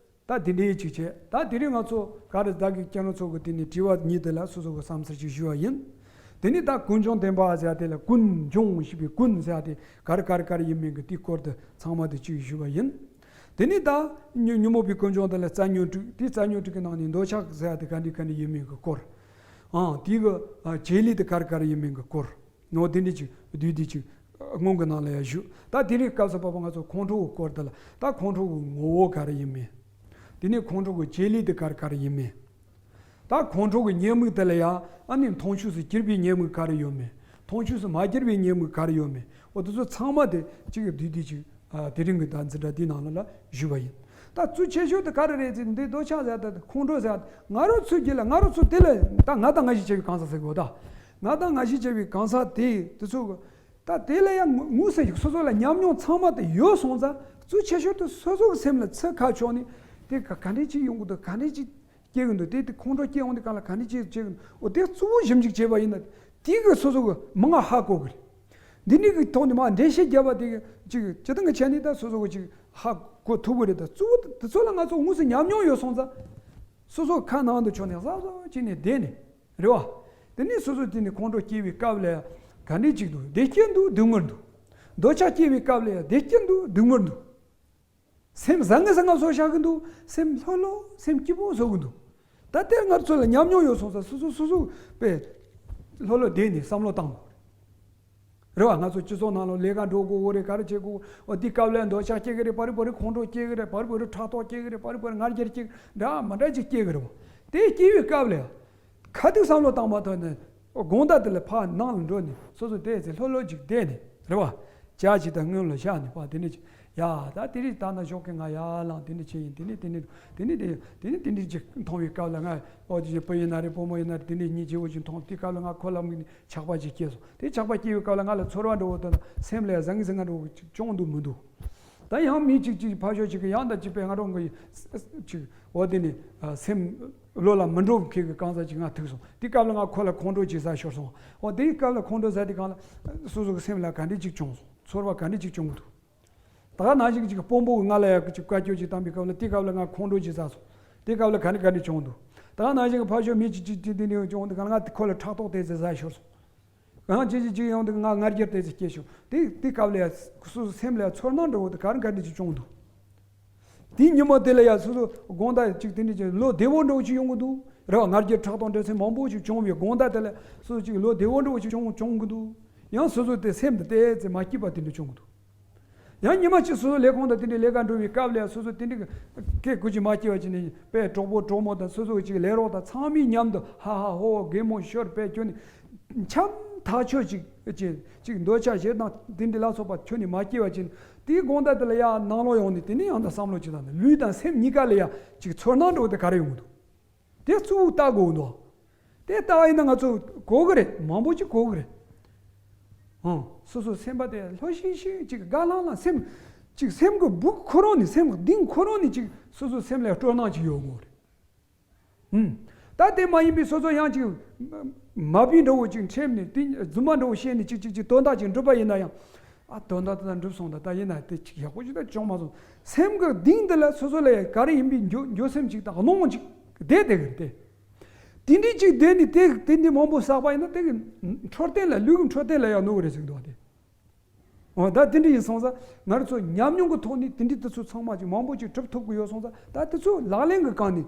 ད་དེ་འདྲའི་ཅིག་བྱས། ད་དེ་རིང་ང་ཚོ་ག་རེ་ད་གི་ཁྱེད་རང་ཚོ་གི་དེ་ནས་དྲི་བ་གཉིས་དེ་ལ་སོ་སོ་གི་བསམ་ཚུལ་ཅིག་ཞུ་བ་ཡིན། དེ་ནས་ད་ཀུན་འབྱུང་བདེན་པ་ཟེར་ཡ་དེ་ལ། ཀུན་འབྱུང་ཞེས་པའི་ཀུན་ཟེར་ཡ་དེ་ག་རེ་ག་རེ་ག་རེ་ཡིན་མིན་གི་དེའི་སྐོར་དུ་ཚང་མ་དེ་ཅིག་ཞུ་བ་ཡིན། དེ་ནས་ད་ཉོན་ཉོན་མོངས་པའི་ཀུན་འབྱུང་དེ་ལ་རྩ་ཉོན་དྲུག། དེ་རྩ་ཉོན་དྲུག་གི་ནང་ནས་འདོད་ཆགས་ཟེར་ཡ་དེ་ག་འདྲ་ག་འདྲ་ཡིན་མིན་གི་སྐོར། ཨང་། དེ་གི་ཨ་བྱེད་ལས་དེ་ག་རེ་ག་རེ་ཡིན་མིན་གི་སྐོར། ནོ་དེ་འདྲ་ཅིག་བསྡུས་ཏེ་ཅིག་སྔོན་གྱི་ནང་ལ་ཡང་བཞུགས། ད་དེ་རིང་སྐབས་སུ་བབ་པ་ང་ཚོ་ཁོང་ཁྲོ་གི་སྐོར་དེ་ལ། ད་ཁོང་ཁྲོ་གི་ངོ་བོ་ག་རེ་ཡིན་མིན། དེ་ནས་ཁོང་ཁྲོ་གི་བྱེད་ལས་དེ་ག་རེ་ག་རེ་ཡིན་མིན། ད་ཁོང་ཁྲོ་གི་ཉེས་དམིགས་དེ་ལ་ཡང་ཨ་ནི་མཐོང་ཆོས་སུ་གྱུར་པའི་ཉེས་དམིགས་ག་རེ་ཡོད་མིན། མཐོང་ཆོས་སུ་མ་གྱུར་པའི་ཉེས་དམིགས་ག་རེ་ཡོད་མིན། འོ་དེ་ཚོ་ཚང་མ་དེ་ཅིག་བསྡུས་ཏེ་ཅིག་ཨ་དེ་རིང་གི་ད་འཛིན་གྲྭ་འདིའི་ནང་ལ་ལ་ཞུས་པ་ཡིན། ད་གཙོ་ཆེ་ཤོས་དེ་ག་རེ་རེད་ཟེར་ན། འདི་འདོད་ཆགས་ཟེར་ཡ་དང་ཁོང་ཁྲོ་ཟེར་ཡ། ང་རང་ཚོའི་རྒྱུད་ལ། ང་རང་ཚོ་དེ་ལ་ད་ང་དང་ང་ཞེས་བྱ་བའི་གང་ཟག་ཟེར་གོ། ད་ང་དང་ང་ཞེས་བྱ་བའི་གང་ཟག་དེ་དེ་ཚོ་གི་ད་དེ་ལ་ཡང་ངོས་ཟིན་ཞིག་སོ་སོ་ལ་ཉམས་མྱོང་ཚང་མ་དེ་ཡོད་སོང་ཙང་། གཙོ་ཆེ་ཤོས་དེ་སོ་སོ་གི་སེམས་ལ་ཚིག་ཁ་ཕྱོགས་ནས་དེ་ག་ག་འདྲས་ཅིག་ཡོང་གི་འདུག་ག་འདྲས་ཅིག་སྐྱེ་གི་འདུག་དེ་དེ་ཁོང་ཁྲོ་སྐྱེ་འོང་དུས་སྒང་ལ་ག་འདྲས་ཅིག་སྐྱེ་གི་འདུག་འོ་དེ་གཙོ་བོ་ཞིབ་འཇུག་བྱས་པ་ཡིན་ན། དེ་གི་སོ་སོ་གི་མང་ང་ཧ་གོ་གི་རེད། འདི་ནས་གི་ཐོག་ནས་མར་འགྲེལ་བཤད་བརྒྱབ་པ་དེ་གི་ཅིག་སྤྱིར་བཏང་གི་ཆ་ནས་ད་སོ་སོ་གི་ཅིག་ཧ་གོ་ཐུབ་གི་རེད། ད་གཙོ་བོ་དེ་ཚོ་ལ་ང་ཚོ་དངོས་སུ་ཉམས་མྱོང་ཡོད་སོང་ཙང་། སོ་སོ་ཁ་ནང་དུ་ཕྱོགས་ནས་གཟབ་གཟབ་བྱས་ནས་བསྡད་ནས། རེད་བ། དེ་ནས་སོ་སོ་དེ་ནས་ཁོང་ཁྲོ་སྐྱེ་བའི་སྐབས་ལ་ཡང་ག་འདྲས་ཅིག་འདུག་བདེ་སྐྱིད་འདུག་སྡུག་བསྔལ་འདུག་འདོད་ཆགས་སྐྱེ་བའི་སྐབས་ལ་ཡང་བདེ་སྐྱིད་འདུག་སྡུག་བསྔལ་འདུག་སེམས་བཟང་ངན་སང་ང་སོ་བཞག་གི་འདུག་སེམས་ལྷོད་ལྷོད། སེམས་སྐྱིད་པོ་བཟོ་གི་འདུག་ད་དེ་ང་ཚོ་ལ་ཉམས་མྱོང་ཡོད་སོང་ཙང་། སོ་སོ་སོ་སོ་དཔེ་ལྷོད་ལྷོད་བསྡད་ནས་བསམ་བློ་བཏང་དགོས་རེད་བ། ང་ཚོ་སྤྱི་ཚོགས་ནང་ལ་ལས་ཀ་འགྲོ་དགོས་རེད། ག་རེ་བྱེད་དགོས། འོ་དེའི་སྐབས་ལ་འདོད་ཆགས་སྐྱེ་གི་རེད། བར་བར་ཁོང་ཁྲོ་སྐྱེ་གི་རེད། བར་བར་ཕྲག་དོག་སྐྱེ་གི་རེད། བར་བར་ང་རྒྱལ་སྐྱེ་གི་འདྲ་མི་འདྲ་ཅིག་སྐྱེ་གི་རེད་བ། དེ་སྐྱེ་བའི་སྐབས་ལ་ཁ་ཐུག་བསམ་བློ་བཏང་མ་ཐུབ་ནས། དགོང་དག་དེ་ལ་ཕར་ནང་ལ་འགྲོ་ནས་སོ་སོ་དེ་ཚེ་ལྷོད་ལྷོད་ཅིག་བསྡད་ནས་རེད་བ། ཇ་ཅིག་དང་སྔོན་ལ་བཞག་ནས་ཕར་དེ་འདྲ་ཅིག་ཡ་ད་དེ་རིང་ད་ནང་ཞོགས་ཀས་ང་ཡར་ལངས། དེ་འདྲ་བྱས་ཡིན། དེ་ནས་དེ་ནས་དེ་ནས་དེ་དེ་ནས་དེ་འདྲ་ཅིག་མཐོང་བའི་སྐབས་ལ། ང་ཨོ་དེ་བུ་ཡིན་ན་རེད། བུ་མོ་ཡིན་ན་རེད། དེ་འདྲ་གཉིས་བརྗེ་བོ་ཅིག་མཐོང་། དེ་སྐབས་ལ་ང་ཁོ་ལ་དམིགས་ནས་ཆགས་པ་ཅིག་སྐྱེས་སོང་། དེ་ཆགས་པ་སྐྱེས་པའི་སྐབས་ལ་ང་ལ་ཚོར་བ་འདྲ་བོ་དང་། སེམས་ལ་ཡ་ཟང་ངེ་ཟིང་ངེ་འདྲ་བོ་ཅིག་བྱུང་འདུག་མི་འདུག་ད་ཡང་མི་གཅིག་གཅིག་ཕར་ཞོག་ཅིག་གི་ཡང་ད་ཅིག་པས་ང་རང་གི་ཅིག་འོ་དེ་ནས་སེམས་བློ་ལ་མི་འགྲོ་མཁན་གྱི་གང་ཟག་ཅིག་ང་ཐུག་སོང་། དེ་སྐབས་ལ་ང་ཁོ་ལ་ཁོང་ཁྲོ་ཅིག་ཟ་ཤོར་སོང་། འོ་དེའི་སྐབས་ལ་ཁོང་ཁྲོ་ཟ་དུས་སྒང་ལ་སོ་སོ་གི་སེམས་ལ་ག་འདྲས་ཅིག་བྱུང་སོང་། ཚོར་བ་ག་འདྲས་ཅིག་བྱུང་གི་འདུག་ད་ག་ནང་བཞིན་ཅིག་དཔོན་པོ་གིས་ང་ལ་ཡ་ཅིག་བཀའ་བཀྱོན་ཅིག་བཏང་པའི་སྐབས་ལ། དེ་སྐབས་ལ་ང་ཁོང་ཁྲོ་ཅིག་ཟ་སོང་། དེ་སྐབས་ལ་ག་འདྲས་ག་འདྲས་བྱུང་འདུག་ད་ག་ནང་བཞིན་གྱི་ཕར་ཞོག་མི་གཅིག་གཅིག་གཅིག་དེ་འདྲས་བྱུང་དུས་སྒང་ལ་ང་ཁོ་ལ་ཕྲག་དོག་དེ་ཚོ་ཟ་ཤོར་སོང་། གང་ཅི་ཅི་ཅི་ཡོང་དུས་ང་ང་རྒྱལ་དེ་ཚོ་སྐྱེས་བྱུང་། དེ་དེ་སྐབས་ལ་ཡ་སོ་སོ་སེམས་ལ་ཡ་ཚོར་སྣང་འདྲ་བོ་དེ་ག་རེ་ག་འདྲ་ཅིག་བྱུང་འདུག་དེ་ཉིན་མོ་དེ་ལ་ཡ་སོ་སོ་དགོང་དག་ཅིག་དེ་འདྲ་ཅིག་བློ་བདེ་བོ་འདྲ་བོ་ཅིག་ཡོང་གི་འདུག་རེད་བ། ང་རྒྱལ་ཕྲག་དོག་འདྲ་ཚོ་མང་པོ་ཅིག་བྱུང་བའི་དགོང་དག་དེ་ལ་སོ་སོ་ཅིག་བློ་བདེ་བོ་འདྲ་བོ་ཅིག་བྱུང་བྱུང་གི་འདུག་ཡང་སོ་སོ་དེ་སེམས་དེ་ཏོག་ཙམ་མ་སྐྱིད་པ་དེ་འདྲ་བྱུང་གི་འདུག་ཡང་ཉི་མ་གཅིག་སོ་སོ་ལས་ཁུངས་དང་དེ་འདྲའི་ལས་ཀ་འགྲོ་བའི་སྐབས་ལ་སོ་སོ་དེ་འདྲའི་སྐད་གོ་ཅིག་མ་སྐྱེ་བ་ཅིག་ནས་དཔེ་གྲོགས་པོ་གྲོགས་མོ་དང་སོ་སོ་ཅིག་ལས་རོགས་དང་ཚང་མའི་མཉམ་དུ་ཧ་ཧ་ཧོ་ཧོ་གད་མོ་ཤོར་དཔེ་ཁྱོད་ནི་འཆམ་ཐག་ཆོད་ཅིག་ཅིག་ཅིག་འདོད་ཆགས་ཞེ་སྡང་དེ་འདྲ་ལ་སོགས་པ་ཁྱོད་ནི་མ་སྐྱེ་བ་ཅིག་དེའི་དགོང་དག་དེ་ལ་ཡ་ནང་ལོགས་ཡོང་ནས་དེ་ནས་ཡང་དག་བསམ་བློ་ཅིག་བཏང་ནས་ལུས་དང་སེམས་གཉིས་ཀ་ལ་ཡ་ཅིག་ཚོར་སྣང་འདྲ་བོ་དེ་ག་རེ་ཡོང་གི་འདུག་དེ་གཙོ་བོ་ལྟ་དགོས་འདུག་དེ་ལྟ་བ་ཡིན་ན་ང་ཚོ་གོ་གི་རེད། མང་པོ་ཅིག་གོ་གི་རེད། ཨང་། སོ་སོ་སེམས་པ་དེ་ལྷོད་ཤིག་ཤིག་ཅིག་དགའ་ལྷང་ལྷང་། སེམས་ཅིག་སེམས་ཀྱི་སྦུག་ཁོ་རང་ནས། སེམས་གཏིང་ཁོ་རང་ནས་ཅིག་སོ་སོ་སེམས་ལ་སྤྲོ་སྣང་ཅིག་ཡོད་དགོས་རེད། ཨུམ། ད་དེ་མ་ཡིན་པའི་སོ་སོ་ཡང་ཅིག་མ་བུ་འདྲ་བོ་ཅིག་འཁྲབ་ནས། དེ་རྫུན་མ་འདྲ་བོ་བཤད་ནས་ཅིག་ཅིག་ཅིག་དོན་དག་ཅིག་འགྲུབ་པ་ཡིན་ན་ཡང་། ཨ། དོན་དག་དེ་ད་འགྲུབ་སོང་། ད་ད་ཡིན་ན་དེ་ཅིག་ཡག་པོ་ཅིག་ད་བྱུང་མ་སོང་། སེམས་ཀྱི་གཏིང་དེ་ལ་སོ་སོ་ལ་ཡང་ག་རེ་ཡིན་པའི་འགྱོ་འགྱོ་སེམས་ཅིག་དང་གནོང་ཅིག་བསྡད་བསྡད་གི་རེད་དེ། དེ་འདྲའི་ཅིག་བསྡད་ནས་དེ་དེ་འདྲའི་མང་པོ་བསགས་པ་ཡིན་ན་དེ་གི་འཕྲོད་བསྟེན་ལ་ལུས་ཀྱི་འཕྲོད་བསྟེན་ལ་ཡང་གནོད་གི་རེད་ཟེར་གི་འདུག་བ་དེ། འོ་ད་དེ་འདྲ་ཡིན་སོང་ཙང་ང་རང་ཚོ་ཉམས་མྱོང་གི་ཐོག་ནས་དེ་འདྲའི་དུས་ཚོད་ཚང་མ་ཅིག་མང་པོ་ཅིག་གྲུབ་ཐུབ་ཀྱི་ཡོད་སོང་ཙང་ད་དེ་ཚོ་ལག་ལེན་གྱི་སྒང་ནས་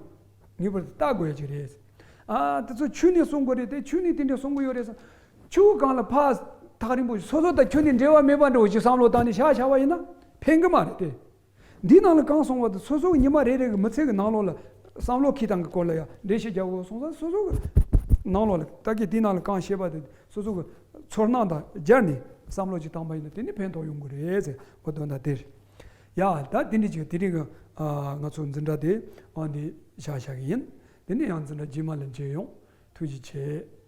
ངེས་པར་དུ་བལྟ་དགོས་ཡ་ཅིག་རེད། ཨ་དེ་ཚོ་ཆོས་ནས་གསུང་དགོས་རེད་དེ་ཆོས་ནས་དེ་འདྲ་གསུང་གི་ཡོད་རེད་ཟེར། ཆོས་སྒང་ལ་ཕར་ཐག་རིང་པོ་ཞིག་སོ་སོ་དང་ཆོས་ནས་འབྲེལ་བ་མེད་པ་འདྲ་བོ་ཞིག་བསམ་བློ་བཏང་ནས་བཞག་བཞག་པ་ཡིན་ན་ཕན་གི་མ་རེད་དེ། འདིའི་ནང་ལ་གང་གསུངས་པ་དེ་སོ་སོ་གི་ཉི་མ་རེ་རེ་གི་མི་ཚེ་གི་ནང་ལོགས་ལ་བསམ་བློ་འཁྱེར་སྟངས་ཀྱི་སྐོར་ལ་ཡང་འགྲེལ་བཤད་རྒྱག་དགོས་སོང་ཙང་སོ་སོ་གི་ནང་ལོགས་ལ་ད་གིན་དེའི་ནང་ལ་གང་བཤད་པ་དེ་སོ་སོ་གི་ཚོར་སྣང་དང་སྦྱར་ནས་བསམ་བློ་ཅིག་བཏང་པ་ཡིན་ན་དེ་ནི་ཕན་ཐོགས་ཡོང་གི་རེད་ཟེར་གོ་དོན་དག་དེ་རེད། ཡ་ད་དེ་འདྲ་ཅིག་དེ་རིང་གི་ང་ཚོ་འཛིན་གྲྭ་དེ་ཨང་འདི་བཞག་བཞག་གི་ཡིན། དེ་ནས་ཡང་འཛིན་གྲྭ་རྗེས་མ་ལ་མཇལ་ཡོང་། ཐུགས་རྗེ་ཆེ།